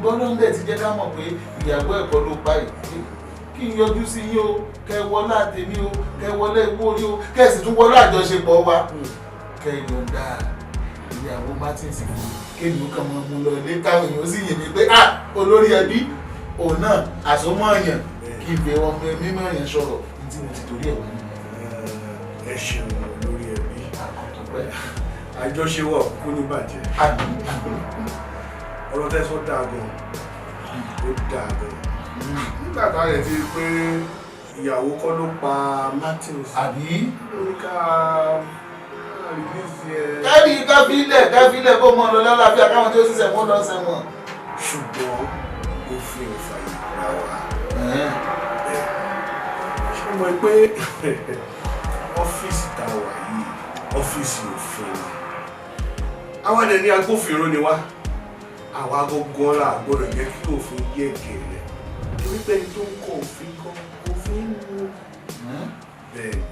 gbọ́dọ̀ ń dẹ̀ ti jẹ́ ká mọ̀ pé ìyàwó ẹ̀kọ́ ló pa yìí, kí n yọjú sí yín o, kẹ wọlé àtẹ̀mí o, kẹ wọlé ikú orí o, kẹ sì tún wọlé àjọṣepọ̀ wa, kẹ yọ̀ǹda ìyàwó Martins fún mi, kémi ó kàn máa mú lọ ilé káwọn èèyàn sì yìn mí pé ah olórí ẹbí òun náà àsomọ́ èèyàn, kí n fi ọmọ mímọ́ èèyàn sọ̀rọ̀ ní tí mo ti torí ẹ̀ wá nìyẹn. Ẹ ṣeun olórí ẹbí, àjọṣewọ̀ kú ní bàjẹ́. Ọ̀rọ̀ tẹ́ sọ dáa gan, ó dáa gan. Nígbà tá a rẹ̀ ti rí pé ìyàwó kọ́ ló pa Martins, àbí lórí ká rìlíìsì ẹ. Kábí káfílẹ̀ káfílẹ̀ kó mọ lọ lálàáfíà, káwọn tí ó sì sẹ̀wọ̀n lọ sẹ̀wọ̀n. Ṣùgbọ́n òfin ò fàyè gbà wá. Ṣé mo pé ọ́fíìsì tá a wà yìí, ọ́fíìsì òfin ni. Àwa dẹ̀ ní agbófinró ni wá. Àwa gangan la gbọ́dọ̀ jẹ́ kí òfin yẹ̀ gẹ̀rẹ̀. Torí pé ẹni tó ń kọ òfin kan, òfin ń wo. Bẹ́ẹ̀ni,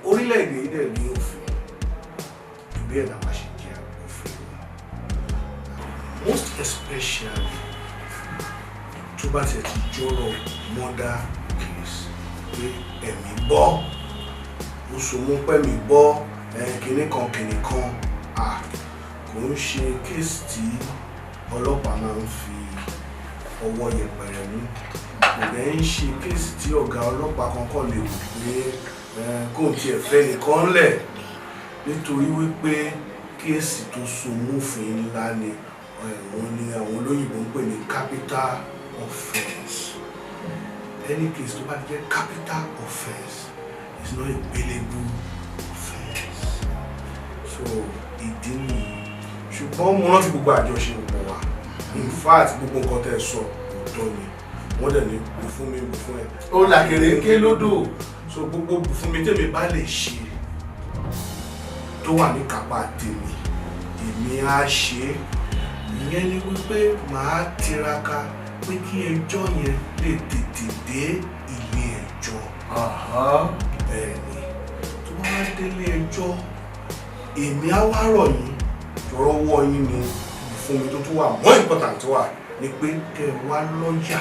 orílẹ̀-èdè yìí dẹ̀ ní òfin. Torí ẹ̀ làwa ṣe jẹ́ agbófinró. Most especially tó bá tiẹ̀ ti jọ̀rọ̀ murder case pé ẹ̀mí bọ́, oṣù mú pẹ̀mí bọ́, kinní kan kinní kan, kò ń ṣe kéèsì tí ọlọ́pàá máa ń fi ọwọ́ yẹpẹrẹ mú, kò dẹ̀ ń ṣe kéèsì tí ọ̀gá ọlọ́pàá kankan lè wò pé kò tiẹ̀ fẹ́ nìkan lẹ̀, nítorí wípé kéèsì tó so mófin ńlá ni, òun ni àwọn olóyìnbó ń pè ní capital offence. Any case tó bá ti jẹ́ capital offence is not a bailable offence. So ìdí nìyí. Ṣùgbọ́n mo rántí gbogbo àjọṣepọ̀ wa, in fact gbogbo nǹkan tẹ́ ẹ sọ òótọ́ ni, wọ́n dẹ̀ ní bù fún mi bù fún ẹ. Ó làkèrè ké lódò. So gbogbo bù fún mi tèmi bá lè ṣe tó wà ní kápá tèmi, èmi á ṣe é. Ìyẹn ni wípé màá tiraka pé kí ẹjọ́ yẹn lè tètè dé ilé ẹjọ́. Bẹ́ẹ̀ ni, tó bá wá délé ẹjọ́, èmi á wá rọ̀ yín, tọrọ wọ́ yín ni fún mi tó tún wà more important wà ni pé kẹ́ ẹ wá lọ́ọ̀yà.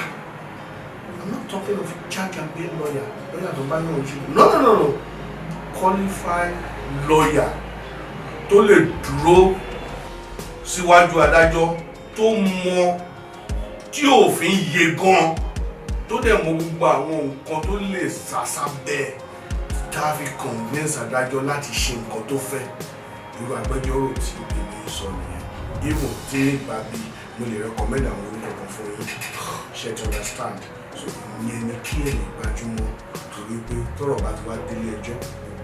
I'm not talking of charge and bail lawyer, lawyer tó bá yàn ṣe. No, no, no, no. Qualified lawyer tó lè dúró síwájú adájọ́, tó mọ tí òfin yé gan, tó dẹ̀ mọ gbogbo àwọn nǹkan tó lè sàṣà bẹ́ẹ̀ tá a fi convince adájọ́ láti ṣe nǹkan tó fẹ́. Irú agbẹjọ́rò tí èmi ń sọ nìyẹn. Even tí ìgbà bí mo lè recommend àwọn orúkọ kan fún yín, ṣe to understand. So ìyẹn ni kí ẹ lè gbajúmọ̀, torí pé tọ́rọ̀ bá ti wá délé ẹjọ́,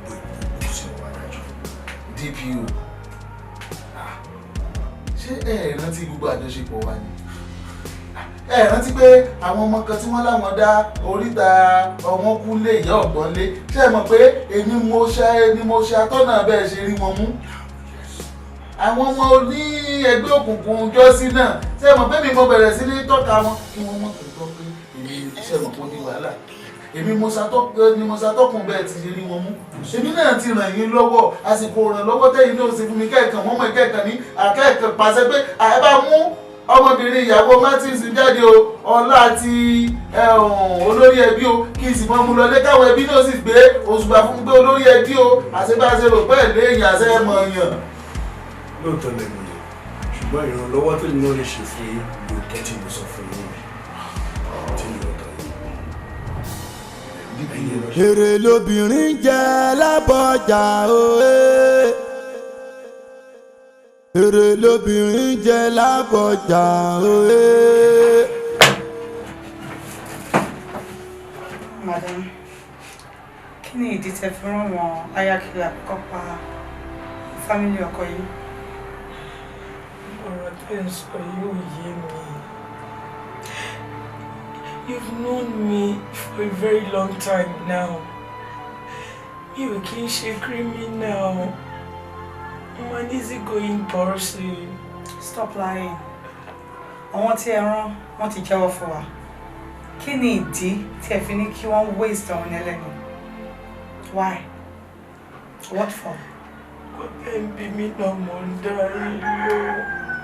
gbogbo ìkókó sí ọwọ́ adájọ́. DPO, ṣé ẹ rántí gbogbo àjọṣepọ̀ wa ni? Ẹ rántí pé àwọn ọmọ kan tí wọ́n láwọn dá oríta ọmọ kú lé ìyá ọ̀gbọ́n lé, ṣé ẹ mọ̀ pé èmi mo ṣe atọ́nà bẹ́ẹ̀ ṣe rí wọn mú? Àwọn ọmọ oní ẹgbẹ́ òkùnkùn jọ́sí náà, ṣé ẹ mọ̀ pé mi mo bẹ̀rẹ̀ sí ní tọ́ka wọn kí wọ́n mọ̀ tó gbọ́ pé èmi ṣe mọ̀ pé ó ní wàhálà. Èmi mo ṣàtọ́kùn bẹ́ẹ̀ ti ṣe rí wọn mú. Èmi náà ti ràn yín lọ́wọ́, àsìkò ìrànlọ́wọ́ tẹ́yìn náà ṣe fún mi kẹ́ẹ̀kan wọ́n mọ̀ kẹ́ẹ̀kan ní àkẹ́ẹ̀kan pàṣẹ pé ẹ bá mú ọmọbìnrin ìyàwó Martins jáde o, ọlá àti olórí ẹbí o, kí n sì mọ́ mú lọlé káwọn ẹbí náà sì gbé òṣùbà fún pé olórí ẹbí o, àṣebáṣe rò pẹ́ léèyàn àṣẹ mọ̀ yàn. Lóòótọ́ lẹ́nu yẹn, ṣùgbọ́n ìrànlọ́wọ́ tó ní náà lè ṣe fún yín lóòótọ́ tí mo sọ fún yín tí mi ò tọ́ yín. Èrè lobìnrin jẹ lábọjà òye. Èrè lobìnrin jẹ lábọjà òye. Madam, kí ni ìdí tẹ́ fi rán wọn ayákẹ́lẹ́ àkọ́kọ́ pa fámílì ọkọ yìí? Ọ̀rọ̀ tẹ́ ń sọ yóò yé mi. You've known me for a very long time now. Mi ò kí ń ṣe criminal. I'm an easygoing person. Stop lying. Àwọn tí ẹ rán wọ́n ti jẹ́wọ́ fún wa. Kí ni ìdí tí ẹ fi ní kí wọ́n waste ọ̀hún ẹlẹ́nu? Why? What for? Ọbẹ̀ ń bí mi náà mò ń darí lọ.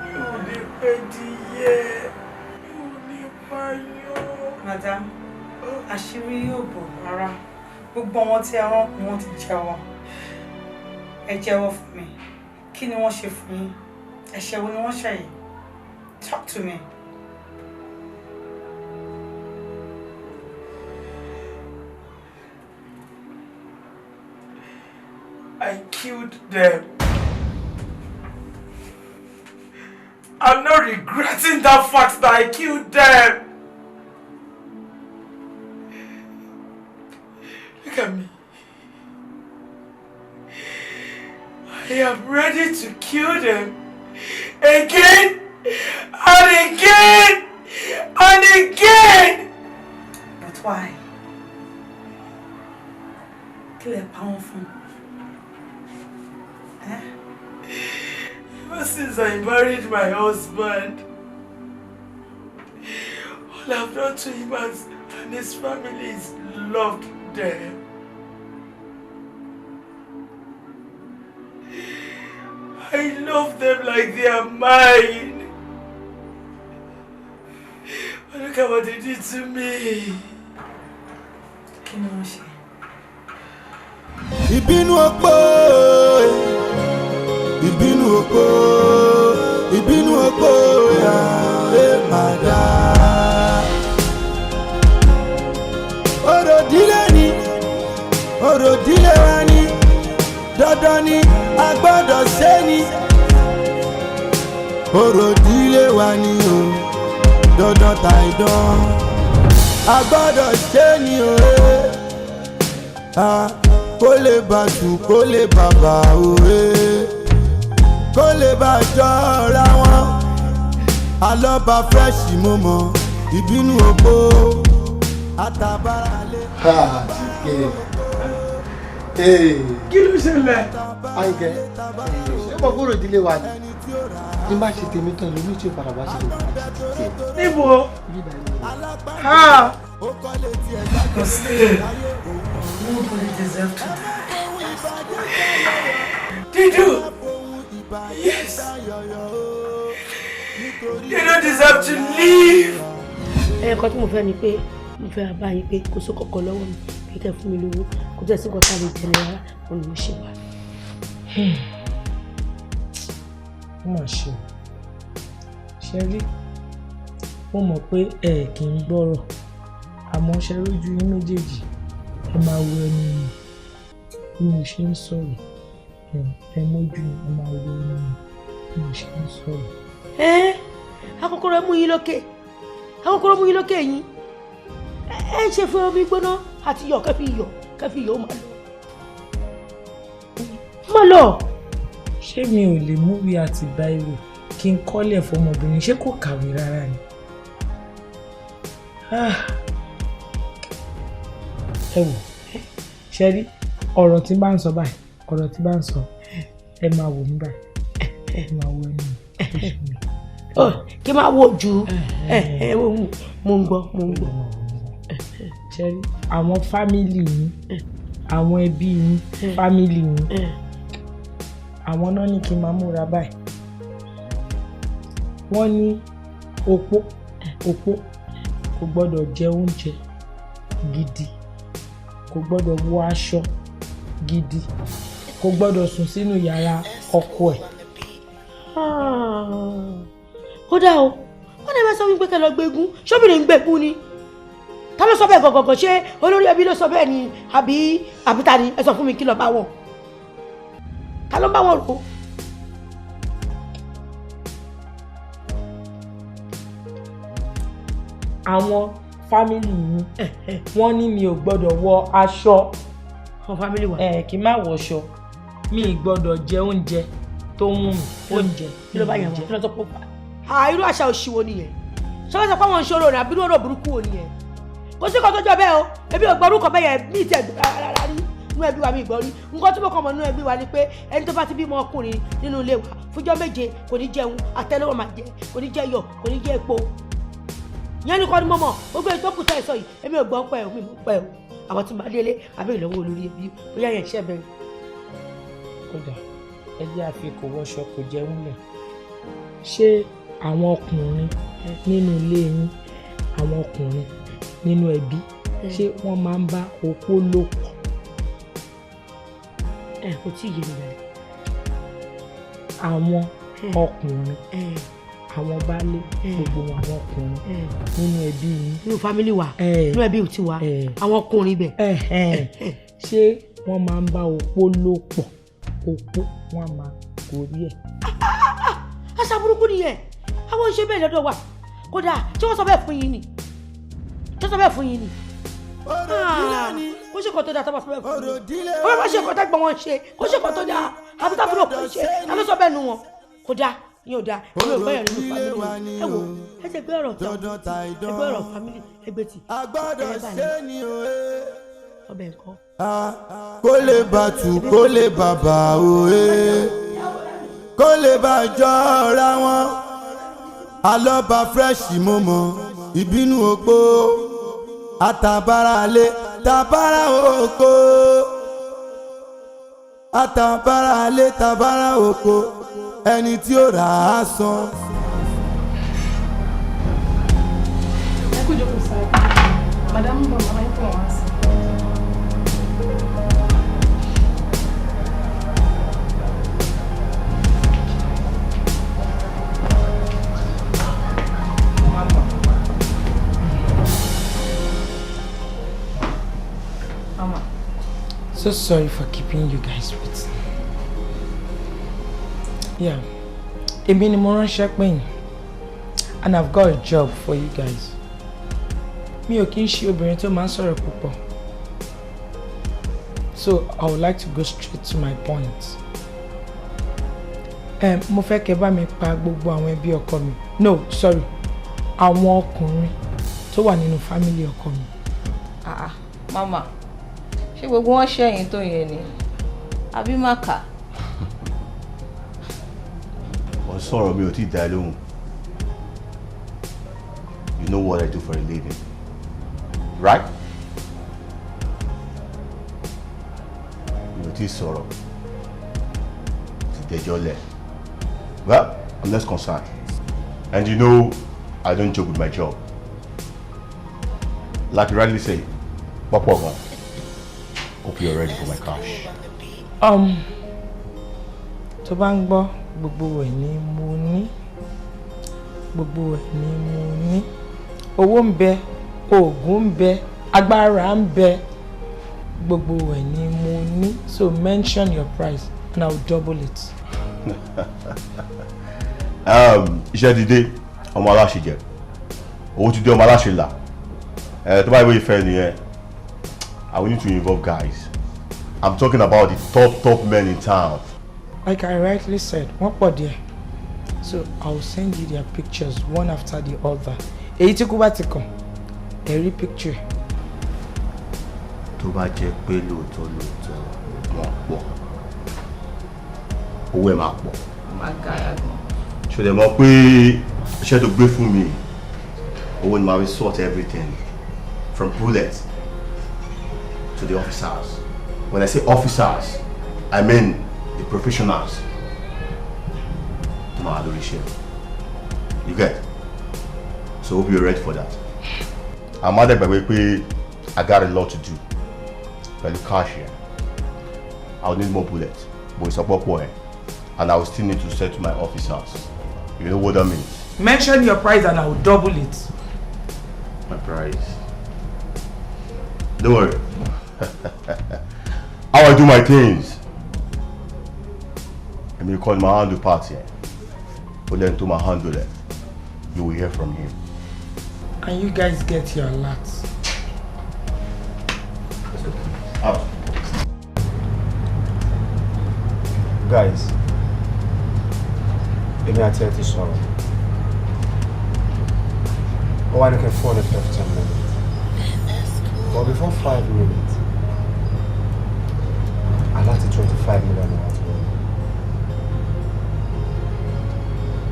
Mi ò lè pẹ́ di yẹ. Mi ò lè pààyàn. Madam, àṣírí yóò bò rárá. Gbogbo àwọn tí ẹ rán ni wọ́n ti jẹ́wọ́. Ẹ jẹ́wọ́ fún mi. Kí ni wọ́n ṣe fún yín? Ẹ̀ṣẹ̀ wo ni wọ́n ṣẹ̀ yìí? Talk to me. I killed them. I'm not regretting that fact that I killed them. Look at me. I am ready to kill them again and again and again. But why? Kill a powerful. Eh? Ever since I married my husband, all I've done to him and his family is loved them. I love them like they are mine. But look at what they did to me. Kí ni wọ́n ṣe? Ìbínú opó, ìbínú opó, ìbínú opó, ẹ máa dá. Ọ̀rọ̀ ìdílé ni, ọ̀rọ̀ ìdílé wa ni, dandan ni a gbọ́dọ̀ ṣe ni. Ọ̀rọ̀ ìdílé wa ni o, dandan ta ìdán, a gbọ́dọ̀ ṣe ni o. Kó lè bá tù, kó lè bá bà òwe, kó lè bá jọra wọn. Alọ́ba fresh mo mọ̀, ìbínú òpó àtàbára lé. Kí ló ṣẹlẹ̀? Àyìnkẹ́, ṣé mo kúrò ìdílé wa ni? Ní bá ṣe tèmi tán ìlú mi tí ò padà wá ṣe lè wá ṣe tiẹ̀. Níbo? Ha! Because nobody deserve to die. They do. Yes. They don't deserve to live. Ẹ̀ẹ̀kan tí mo fẹ́ ni pé mo fẹ́ bá yín pé kò sí kọ̀kọ̀ lọ́wọ́ mi kí kẹ́ fún mi lówó kò tẹ̀ sí nǹkan tá a lè jẹ ní rárá òun ni mo ṣe wá. Ó mà ṣe o. Ṣe rí, mo mọ̀ pé ẹ kì í gbọ́rọ̀, àmọ́ ṣe rójú yín méjèèjì, ẹ máa wo ẹnu mi bí mo ṣe ń sọ̀rọ̀, ẹ mójú ẹ máa wo ẹnu mi bí mo ṣe ń sọ̀rọ̀. Ẹ akókòrò mú yín lókè, akókòrò mú yín lókè yín, ẹ ṣe fún omi gbóná àti iyọ̀ kẹfì iyọ̀ kẹfì iyọ̀ ó máa lọ. Má lọ. Ṣé mi ò lè múwèé àti báírò kí n kọ́lẹ̀ fọmọbìnrin, ṣé kò kàwé rárá ni? Ẹ wò, ṣe rí ọ̀rọ̀ tí bá ń sọ báyìí, ọ̀rọ̀ tí bá ń sọ, ẹ máa wò mí báyìí, ẹ máa wo ẹnu mi. Kí máa wo jù ẹ, mo ń gbọ́, mo ń gbọ́. Ṣe rí àwọn fámìlì yín, àwọn ẹbí yín, fámìlì yín, àwọn náà ní kí n máa múra báyìí. Wọ́n ní opó opó kò gbọ́dọ̀ jẹ oúnjẹ gidi, kò gbọ́dọ̀ wọ aṣọ gidi, kò gbọ́dọ̀ sùn sínú yàrá ọkọ ẹ̀. Kódà o, wọ́n náà bá sọ wípé kẹ́ lọ gbégún, ṣóbìnrin ń gbégún ni? Ta ló sọ bẹ́ẹ̀ gọ̀gọ̀gọ̀? Ṣé olórí ẹbí ló sọ bẹ́ẹ̀ ni àbí àbí ta ni? Ẹ sọ fún mi, kí lọ bá wọn, ta ló ń bá wọn rò? Àwọn fámìlì mi wọ́n ní mi ò gbọ́dọ̀ wọ aṣọ. Àwọn fámìlì wa. Ẹ kì í má wọṣọ, mi ì gbọ́dọ̀ jẹ oúnjẹ tó ń wù mí, oúnjẹ. Kí ló bá yẹn wá? Kí ló sọ pé ó irú àṣà òṣì wo nìyẹn? Ṣé wọ́n sọ pé àwọn ìṣòro rẹ̀ àbí irú ọ̀rọ̀ burúkú wo nìyẹn? Kò sí nǹkan tó jọ bẹ́ẹ̀ o, èmi ò gbọ́ orúkọ bẹ́ẹ̀ yẹn, mi ì tiẹ̀ rárá rí nínú ẹbí wa, mi gbọ́ rí. Nǹkan tí mo kàn mọ̀ nínú ẹbí wa ni pé ẹni tó bá ti bímọ ọkùnrin nínú ilé wa fúnjọ́ 7 kò ní jẹun, àtẹ́lẹwọ́ máa jẹ, kò ní jẹ iyọ̀, kò ní jẹ epo. Ìyẹn nìkan ni mo mọ̀. Gbogbo èyí tó kù tẹ́ ẹ sọ yìí, èmi ò gbọ́ pẹ́ o, mi mọ̀ pẹ́ o. Àwọn tí màá délé àbí ìlọ́wọ́ olórí ẹbí bóyá yẹn ṣẹ́ bẹ̀rẹ̀. Kódà ẹ jẹ́ àfikò wọṣọ kò jẹun lẹ̀. Ṣé àwọn ọkùnrin nínú ilé yín, àwọn ọkùnrin nínú ẹbí, ṣé wọ́n máa ń bá opó lò pọ̀? Ẹ kò tí ì yé mi rẹ. Àwọn ọkùnrin, àwọn baálé, gbogbo àwọn ọkùnrin nínú ẹbí yín. Nínú fámílì wa, nínú ẹbí ti wa, àwọn ọkùnrin ibẹ̀. Ṣé wọ́n máa ń bá opó lò pọ̀? Opó wọn máa gorí ẹ̀. Àṣà burúkú nìyẹn, àwọn ń ṣe bẹ́ẹ̀ lọ́dọ̀ wa. Kódà tí wọ́n sọ bẹ́ẹ̀ fún yín ni, tí wọ́n sọ bẹ́ẹ̀ fún yín ni. Kó ṣe kò tó dáa tó bá sọ bẹ́ẹ̀ fún yín. Wọ́n bá ṣe kò tó gbọ́n wọn ṣe, kó ṣe kò tó dáa, àbí tá fúnra kò ṣe, ta ló sọ bẹ́ẹ̀ nu wọn? Kò dáa, yín ò dáa, èmi ò gbọ́ yẹn nínú fámìlì. Ẹ wò, ẹ ṣe gbé ọ̀rọ̀ tán, ẹ gbé ọ̀rọ̀ fámìlì, ẹ gbé tì. Ọbẹ̀ nǹkan. Kó lè bá tù, kó lè bá bà òye, kó lè bá jọra wọn. Alọ́ba fresh mo mọ̀, ìbínú òpó, àtàbára lé, tàbára oko, àtàbára lé, tàbára oko, ẹni tí ó rà á san. Ẹ kú jókòó sáré, madam bọ̀, màmá yín pọ̀ wá sí. Mama. So sorry for keeping you guys waiting. Yeah, èmi ni mo ránṣẹ́ pè yín, and I've got a job for you guys. Mi ò kí ń ṣe obìnrin tó máa ń sọ̀rọ̀ púpọ̀. So I would like to go straight to my point. Mo fẹ́ kẹ́ bá mi pa gbogbo àwọn ẹbí ọkọ mi. No, sorry, àwọn ọkùnrin tó wà nínú fámílì ọkọ mi. Ah, mama, ṣé gbogbo wọn ṣẹ̀yìn tó yẹn ni? Àbí màkà? Wọ́n Sọ̀rọ̀ mi ò tí ì dá ẹ lóhùn. You know what I do for a living, right? Mi ò tí ì sọ̀rọ̀, ti dẹjọ́ lẹ̀. Well, I'm less concerned. And you know, I don't joke with my job. Like you rightly say, pọ̀pọ̀ gan. Hope you're ready for my cash. Tó bá ń gbọ́, gbogbo ẹ̀ ni mo ní. Gbogbo ẹ̀ ni mo ní. Owó ń bẹ, oògùn ń bẹ, agbára ń bẹ. Gbogbo ẹ̀ ni mo ní. So mention your price and I'll double it. Iṣẹ́ ti dé, ọmọ aláṣẹ jẹ. Owó ti dé, ọmọ aláṣẹ là. Tó bá ìwé ìfẹ́ nìyẹn, I will need to involve guys. I'm talking about the top men in town. Like I rightly said, wọ́n pọ̀ díẹ̀. So I'll send you their pictures one after the other. Èyí tí kú bá ti kàn, ẹ rí picture. Tó bá jẹ́ pé lóòótọ́ lóòótọ́ wọ́n pọ̀, owó ẹ̀ máa pọ̀. Máa gara gan. Ṣo lè mọ̀ pé iṣẹ́ tó gbé fún mi, owó ni màá fi sort everything from bullets to the officers. When I say officers, I mean the professionals. Tó máa lórí iṣẹ́. You get? So hope you're ready for that. Àmọ́ àdàgbàgbé pé I got a lot to do. Pẹ̀lú cash here. I will need more bullets. But it's ọ̀pọ̀pọ̀ ẹ̀. And I will still need to settle my officers. You know what that means? Mention your price and I will double it. My price. Don't worry. How I do my things. I mean, call my handle party. But then to my handle it, you will hear from him. And you guys get your alerts. Let's go. Out. Guys, èmi àti ẹ ti sọ̀rọ̀. Ó wá ní kí n fún ọ ní 15 minutes. But before 5 minutes, aláti 25 million naira tó wọ́n.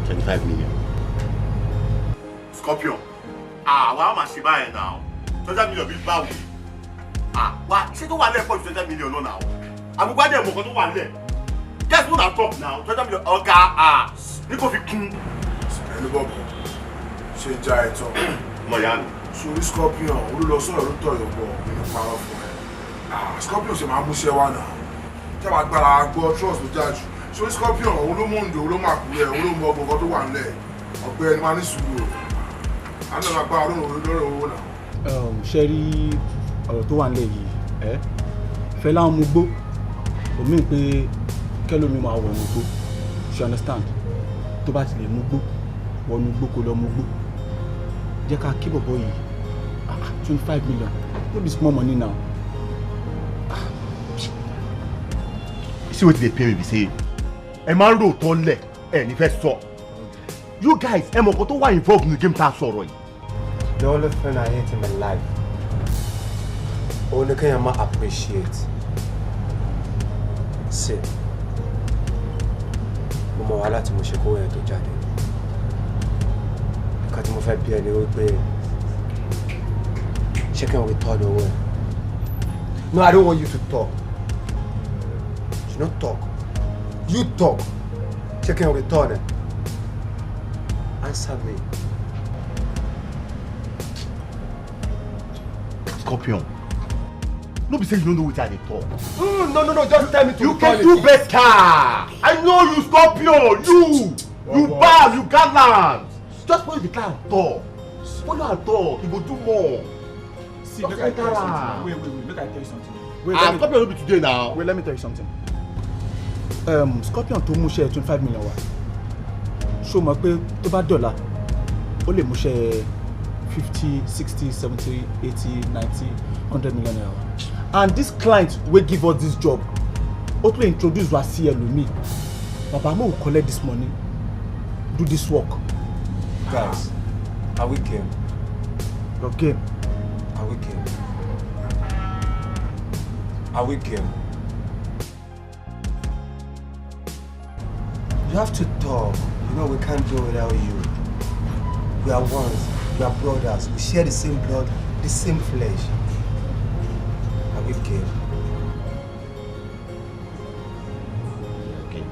25 million. Scorpion, àwa máa ṣe báyẹn náà. 25 million bí báwo? Wá iṣẹ́ tó wà lẹ̀ pọ̀ ju 25 million lọ náà. Àbúkọ́ àdé ẹ̀mọ̀ kan tó wà lẹ̀. Guess what I talk now? 25 million ọ̀gá ní kò fi kún. Pẹ̀lú bọ̀bọ̀, ṣe já ẹ̀ tán. Mọ̀ ìyá mi. Sórí Scorpion, olùlọsọ̀rọ̀ ló tọ̀yọ̀ bọ̀ nínú parọ́ fún ẹ. Scorpion ṣe máa múṣẹ́ wá náà. Tí a bá gbára gbọ́ trust ló já jù. Sórí Scorpion, òun ló mú Oǹdó, òun ló mú Àkúrẹ́, òun ló mọ ọgbọ̀n kan tó wà nílẹ̀. Ọ̀gbẹ́ni máa ní sùúrù o. À ń lọ agbára lórí owó náà. Ṣe rí ọ̀rọ̀ tó wà nílẹ̀ yìí, ẹ́ Fẹlá ń mugbó, omi ń pé kẹ́lómi máa wọ̀ mugbó, you understand? Tó bá ti lè mugbó, wọnú gbó kó lọ mugbó. Jẹ́ ká kí bọ̀bọ̀ yìí, 25 million, no be small money now. You see wetin dey pay me be say, ẹ máa ń rò tán lẹ̀, ẹ ní fẹ́ sọ. You guys, ẹ mọ̀ nǹkan tó wà involved in the game tá a sọ̀rọ̀ yìí. The only thing I hate in my life, òun ni kéèyàn máa appreciate. See, mo mọ wàhálà tí mo ṣe kówó yẹn tó jáde. Nǹkan tí mo fẹ́ bí ẹni wípé ṣé kí n return owó ẹ̀? No, I don't want you to talk. You don't talk. You talk. Ṣé kí n return ẹ̀? Answer me. Scorpion, no be say you don't know wetin I dey talk. No, just tell me to You return can do it. better. I know you, Scorpion. You bad, you gallant. Just follow the client talk. Follow and talk. You go do more. See, make I tell you something. Wait, make I tell you something. Wait, Scorpion no be today now. Wait, let me tell you something. Scorpion tó múṣẹ́ 25 million wá. Ṣó mọ̀ pé tó bá dọ̀la, ó lè múṣẹ́ 50, 60, 70, 80, 90, 100 million naira wá. And this client wey give us this job, ó tún lè introduce wa sí ẹlòmíì. Bàbá mo collect this money, do this work. Guys, are we game? Your game. Are we game? Are we game? You have to talk. You No, we can't do without you. We are ones. We are brothers. We share the same blood, the same flesh. Are we game? Okay.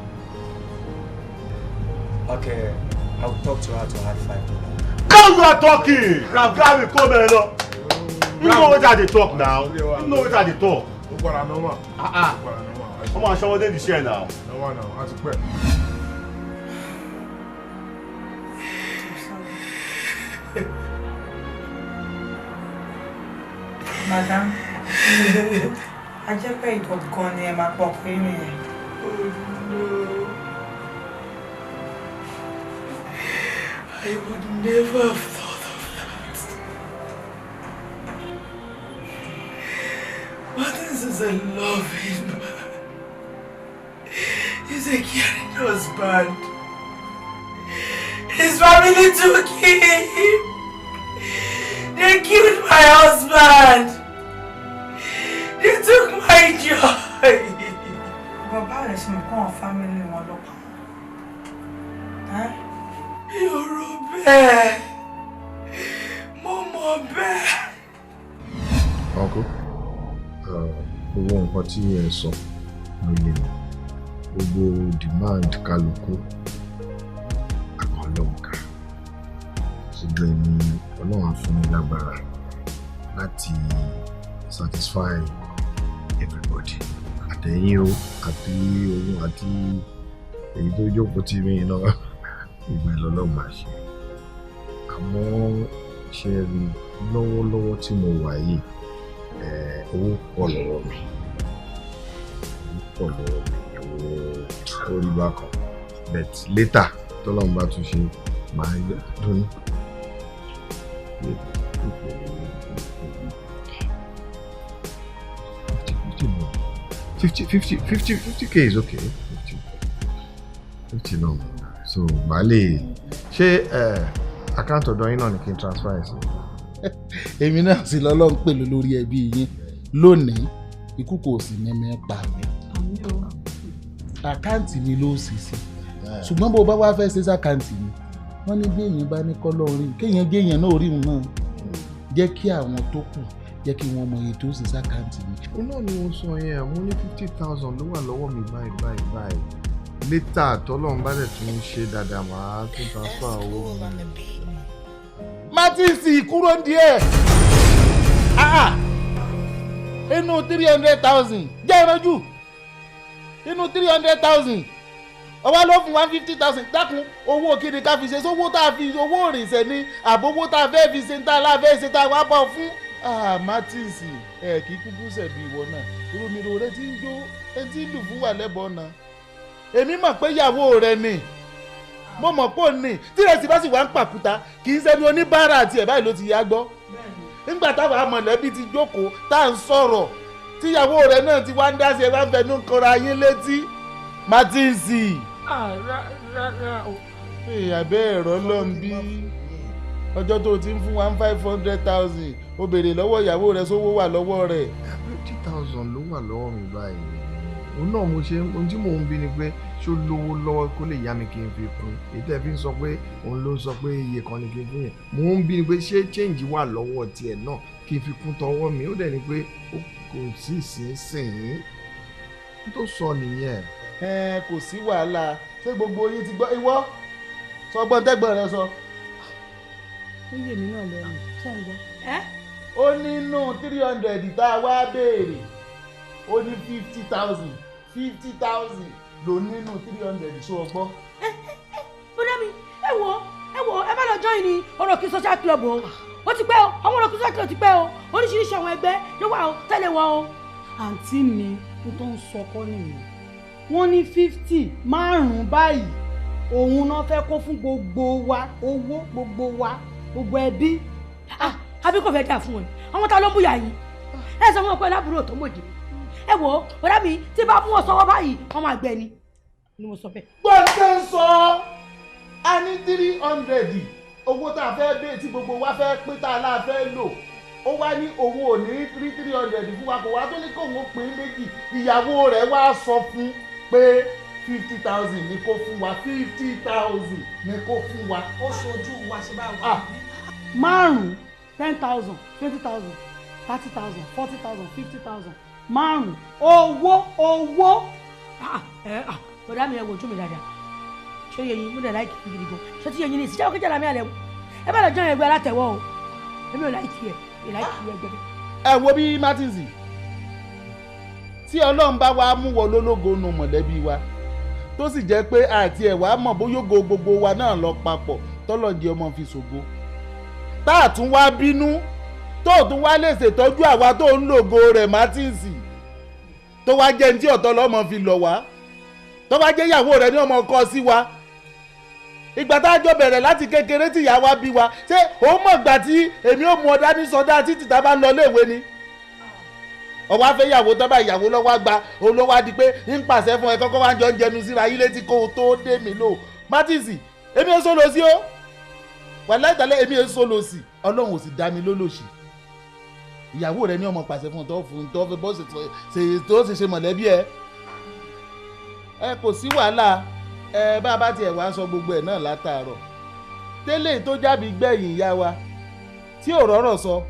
Okay, I'll talk to her to add $5. Now you are talking! Grab, come here. You know what I dey talk now. You know what I dey talk. Ọmọ aṣọ́wó dé the share now. Normal now, a ti pẹ́. Madam, a jẹ́ pé ìtọ̀ gan ni ẹ máa pọ̀ pé nìyẹn. I would never have thought of that. Martins is a loving man. He's a caring husband. His family took him. They killed my husband. They took my joy. Bàbá rẹ̀ ṣe mọ̀ kó àwọn fámìlì wọn ló pa wọ́n. Mi ò rò bẹ́ẹ̀. Mo mọ̀ bẹ́ẹ̀. Uncle, gbogbo nǹkan tí ẹ sọ ló yé mi. Gbogbo demand kálukú àgbà Ọlọ́run ká. Ṣùgbọ́n èmi Ọlọ́run á fún mi lágbára láti satisfy everybody. Àtẹ̀yìn o, àti òun àti èyí tó jókòó tì mí náà, ìgbà ìlọ́lọ́run máa ṣe. Àmọ́ ṣe rí lọ́wọ́lọ́wọ́ tí mo wà yìí, owó pọ̀ lọ́wọ́ mi. Owó pọ̀ lọ́wọ́ mi, owó orí bákan. But later, tọ́lọ́run bá tún ṣe, màá dùn. 50K is okay. 50 no. So màá lè ṣe account ọ̀dọ̀ yín náà ni kí n transfer ẹ̀ sí. Èmi náà sì lọ́lọ́run pẹ̀lú lórí ẹbí yín lónìí, ikú kò sì ní mi pa mí. Àkáǹtì mi ló sì sí. Ṣùgbọ́n bó o bá wá fẹ́ ṣe sàkáǹtì mi, wọ́n ní bí èèyàn bá ní kọ́lọ́ orí kéèyàn gé èèyàn náà orí òun náà jẹ́ kí àwọn tó kù jẹ́ kí wọ́n mọ iye tó sì sàkáǹtì mi. Òun náà ni mo sọ yẹn, mo ní 50,000 ló wà lọ́wọ́ mi báyìí báyìí báyìí. Later tọ́lọ́run bá dẹ̀ tún ṣe dáadáa màá tún transfer owó mi. Martins kúrò díẹ̀ inú 300,000 jẹ́ ìrànjú inú 300,000 ọwọ́ ló fún 150,000 dákun owó kíni ká fi ṣe sówó tá a fi owó òrìṣẹ́ ni àbówó tá a fẹ́ fi ṣe tá a láfẹ́ ṣe tá a wá bọ̀ fún. Martins ẹ kì í kúkú ṣẹ̀bi ìwọ náà irúmirò rẹ ti ń jó ẹ ti ń lù fún wà lẹ́bọ̀ọ́ náà èmi mọ̀ pé ìyàwó rẹ ni mo mọ̀ pé òní tí rẹ̀ sì bá sì wá ń pàkúta kì í ṣẹ́ni oníbàárà àti ẹ̀ báyìí ló ti yá gbọ́ nígbà táwọn mọ̀lẹ́bí ti jókòó tá à ń sọ̀rọ̀ tíyàwó rẹ náà ti wá ń dá sí ẹ bá ń fẹnu kọra yín létí Martins. Rárá o. Àbẹ́ ẹ̀rọ ló ń bí ọjọ́ tó ti ń fún wa 500,000 ó béèrè lọ́wọ́ ìyàwó rẹ sówó wà lọ́wọ́ rẹ̀. 50,000 ló wà lọ́wọ́ mi báyìí. Òun náà mo ṣe ohun tí mò ń bí ni pé ṣó lówó lọ́wọ́ kó lè yá mi kí n fi kún èyí tẹ́ fi ń sọ pé òun ló ń sọ pé iye kan ni kí n fún yẹn mò ń bí ni pé ṣé change wà lọ́wọ́ tiẹ̀ náà kí n fi kún tọwọ́ mi ó dẹ̀ ni pé kò sí ìsinsìnyí tó sọ nìyẹn. Ẹ kò sí wàhálà ṣé gbogbo yín ti gbọ́ ìwọ sọgbọ́n tẹ́gbọ́n rẹ sọ. Ó yé mi náà lẹ́nu ṣé ń gbọ́. Ó nínú 300 tá a wá béèrè ó ní 50,000 50,000 ló nínú 300 ṣó o gbọ́. Bọ́dá mi ẹ wo ẹ má lọ join ní Òròkì social club o ó ti pẹ́ o àwọn Òròkì social club ti pẹ́ o oríṣiríṣi àwọn ẹgbẹ́ ló wà o tẹ́lẹ̀ wọn o. Àǹtí mi ó tó ń sọkọ́ nìyẹn wọ́n ní 50 márùn-ún báyìí òun náà fẹ́ kó fún gbogbo wa owó gbogbo wa gbogbo ẹbí. Àbí kò fẹ́ dà fún ẹ àwọn ta ló ń búyà yín ẹ sọ fún wọn pé lábúrò tó mòjì ẹ wò ó bọ́dá mi tí bá mú ọ sọ́wọ́ báyìí wọ́n máa gbẹ ni ni mo sọ bẹ́ẹ̀. Gbọ́dọ̀ ń sọ a ní 300 owó tá a fẹ́ bẹ́ẹ̀ tí gbogbo wa fẹ́ pín tá a lá fẹ́ lò ó wá ní òun ò ní 300 fún wa kò wá tó ní kóun ó pín méjì ìyàwó rẹ̀ wá sọ fún pé 50,000 ní kó fún wa, 50,000 ní kó fún wa. Ó ṣojú wa ṣe bá wà. Márùn, 10,000, 20,000, 30,000, 40,000, 50,000, márùn, owó owó. Bọ̀dá mi, ẹ wo ojú mi dáadáa. Ṣé yẹ yín? Mo dẹ̀ like gidi gan. Ṣé tí yẹ yín ní ìsìn? Ṣé o kí jàlámì àlẹ́ ẹ bá lọ jọ ẹgbẹ́ alátẹ̀wọ́ o? Èmi ò like ẹ, ẹ like ẹgbẹ́. Ẹ wo bí Martins, tí Ọlọ́run bá wa mú wọ lólógo nu mọ̀lẹ́bí wa, tó sì jẹ́ pé àti ẹ̀ wá mọ̀ bóyá ògo gbogbo wa náà lọ papọ̀, tọ́lọ́njẹ́ ọmọ fi ṣògo, tá a tún wá bínú, tó tún wá lè ṣètọ́jú àwa tó ń lògo rẹ̀, Martins, tó wá jẹ́ ní tí ọ̀tọ̀ lọ́mọ fi lọ̀ wá, tó wá jẹ́ ìyàwó rẹ̀ ní ọmọ kọ́ sí wa. Ìgbà tá a jọ bẹ̀rẹ̀ láti kékeré tí ìyá wa bí wa, ṣé òun mọ̀ gbà tí èmi ò mú ọ dání sọdá títí tá a bá ń lọ léèwé ni? Ọwọ́ afẹ́ ìyàwó tó bá ìyàwó lọ́wọ́ àgbà olówó á di pé ń pàṣẹ fún ẹ, kọ́kọ́ wá ń jọ ń jẹnu síra yín létí kó o tó dé mi lò. Martins, èmi ò sọ̀rọ̀ sí o, wàláhì tàlẹ́, èmi ò sọ̀rọ̀ sí. Ọlọ́run ò sì dá mi lólòṣì. Ìyàwó rẹ ní ọmọ pàṣẹ fún tó fún tó fẹ́ bọ́ ṣe tó ṣe ṣe mọ̀lẹ́bí ẹ. Ẹ kò sí wàhálà. Ẹ bá bá tiẹ̀ wá sọ gbogbo ẹ̀ náà látàárọ̀ tẹ́lẹ̀ tó jábí gbẹ̀yìn ìyá wa tí ò rọ́rọ̀ sọ,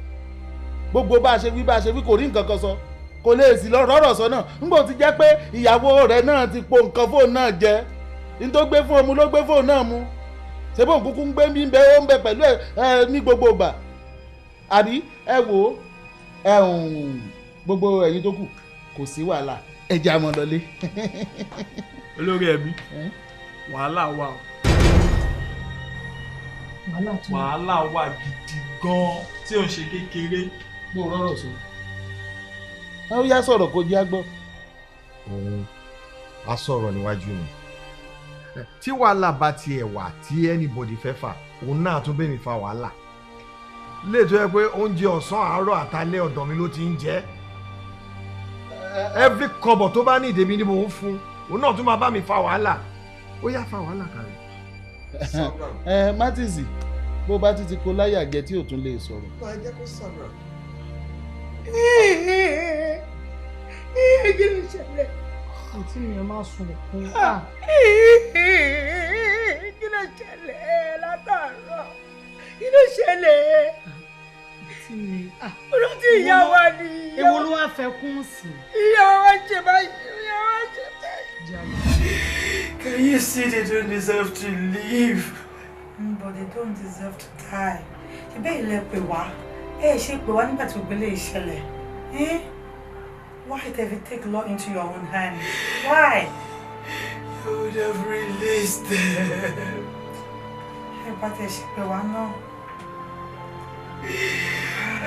gbogbo bá a ṣe wí bá a ṣe wí, kò rí nǹkan kan sọ, kò lè sì lọ rọ́rọ̀ sọ náà. Ńgbò ti jẹ́ pé ìyàwó rẹ̀ náà ti po nǹkan fóun náà jẹ, ní tó gbé fún ọmú ló gbé fóun náà mu. Ṣé bóun kúkú ń gbé ń bẹ, ó ń bẹ pẹ̀lú ẹ ní gbogbo ìgbà àbí? Ẹ wò ó, ẹ gbogbo ẹ̀yin tó kù, kò sí wàhálà, ẹ jẹ́ àmọ́ lọlé. Olórí ẹbí, wàhálà wà o, wàhálà wà gidi gan-an tí ò ń ṣe kékeré. Mo rọrọ sọ, ó yá, sọ̀rọ̀ kó jẹ́ àgbọ̀. Òun á sọ̀rọ̀ níwájú mi. Tí wàhálà bá tiẹ̀ wà tí anybody fẹ́ fà, òun náà tún bẹ́ẹ̀ mi fa wàhálà lè tó yẹ pé oúnjẹ ọ̀sán, àárọ̀ àtàlẹ́, ọ̀dọ̀ mi ló ti ń jẹ. Every kọ́bọ̀ tó bá ní ìdèmí ni mò ń fún. Òun náà tún máa bá mi fa wàhálà. Ó yá, fa wàhálà kàrí. Ẹ Martins, bó bá ti ti kó láyà jẹ tí ò tún lè sọ̀rọ̀. Ẹ jẹ́ kó sọ̀rọ̀. Kí ló ṣẹlẹ̀? Àǹtí mi, ẹ má sunkún. Kí ló ṣẹlẹ̀ látàárọ̀? Kí ló ṣẹlẹ̀? Àǹtí mi. Olùtí ìyá wa ni. Èwo ló wá fẹ́ kún sí? Ìyá wa ṣe báyìí, ìyá wa ṣe báyìí. Can you see they don't deserve to live? But they don't deserve to die. Ṣé bẹ́ẹ̀ ilẹ̀ pè wá? Ẹ ṣe pè wá nígbà tí gbogbo eléyìí ṣẹlẹ̀. Why did you take law into your own hand? Why? You would have released them. Ẹ bá tẹ ṣe pè wá náà.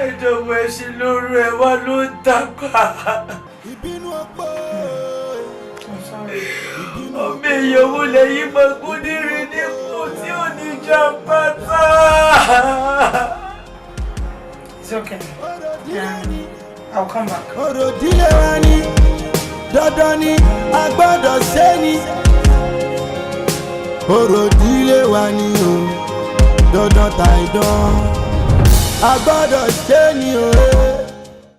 Ẹjọ́ ẹ ṣe lóru ẹ wá ló ń dàgbà. Ìbínú ọ̀pọ̀. Ọmọ èèyàn wo lẹ́yìn máa gún nírin nípò tí ò ní jàmbá tá. It's okay. I'll come back. Ọ̀rọ̀ ìdílé wa ni, dandan ni, a gbọ́dọ̀ ṣe ni. Ọ̀rọ̀ ìdílé wa ni o, dandan tàìdán, a gbọ́dọ̀ ṣe ni o.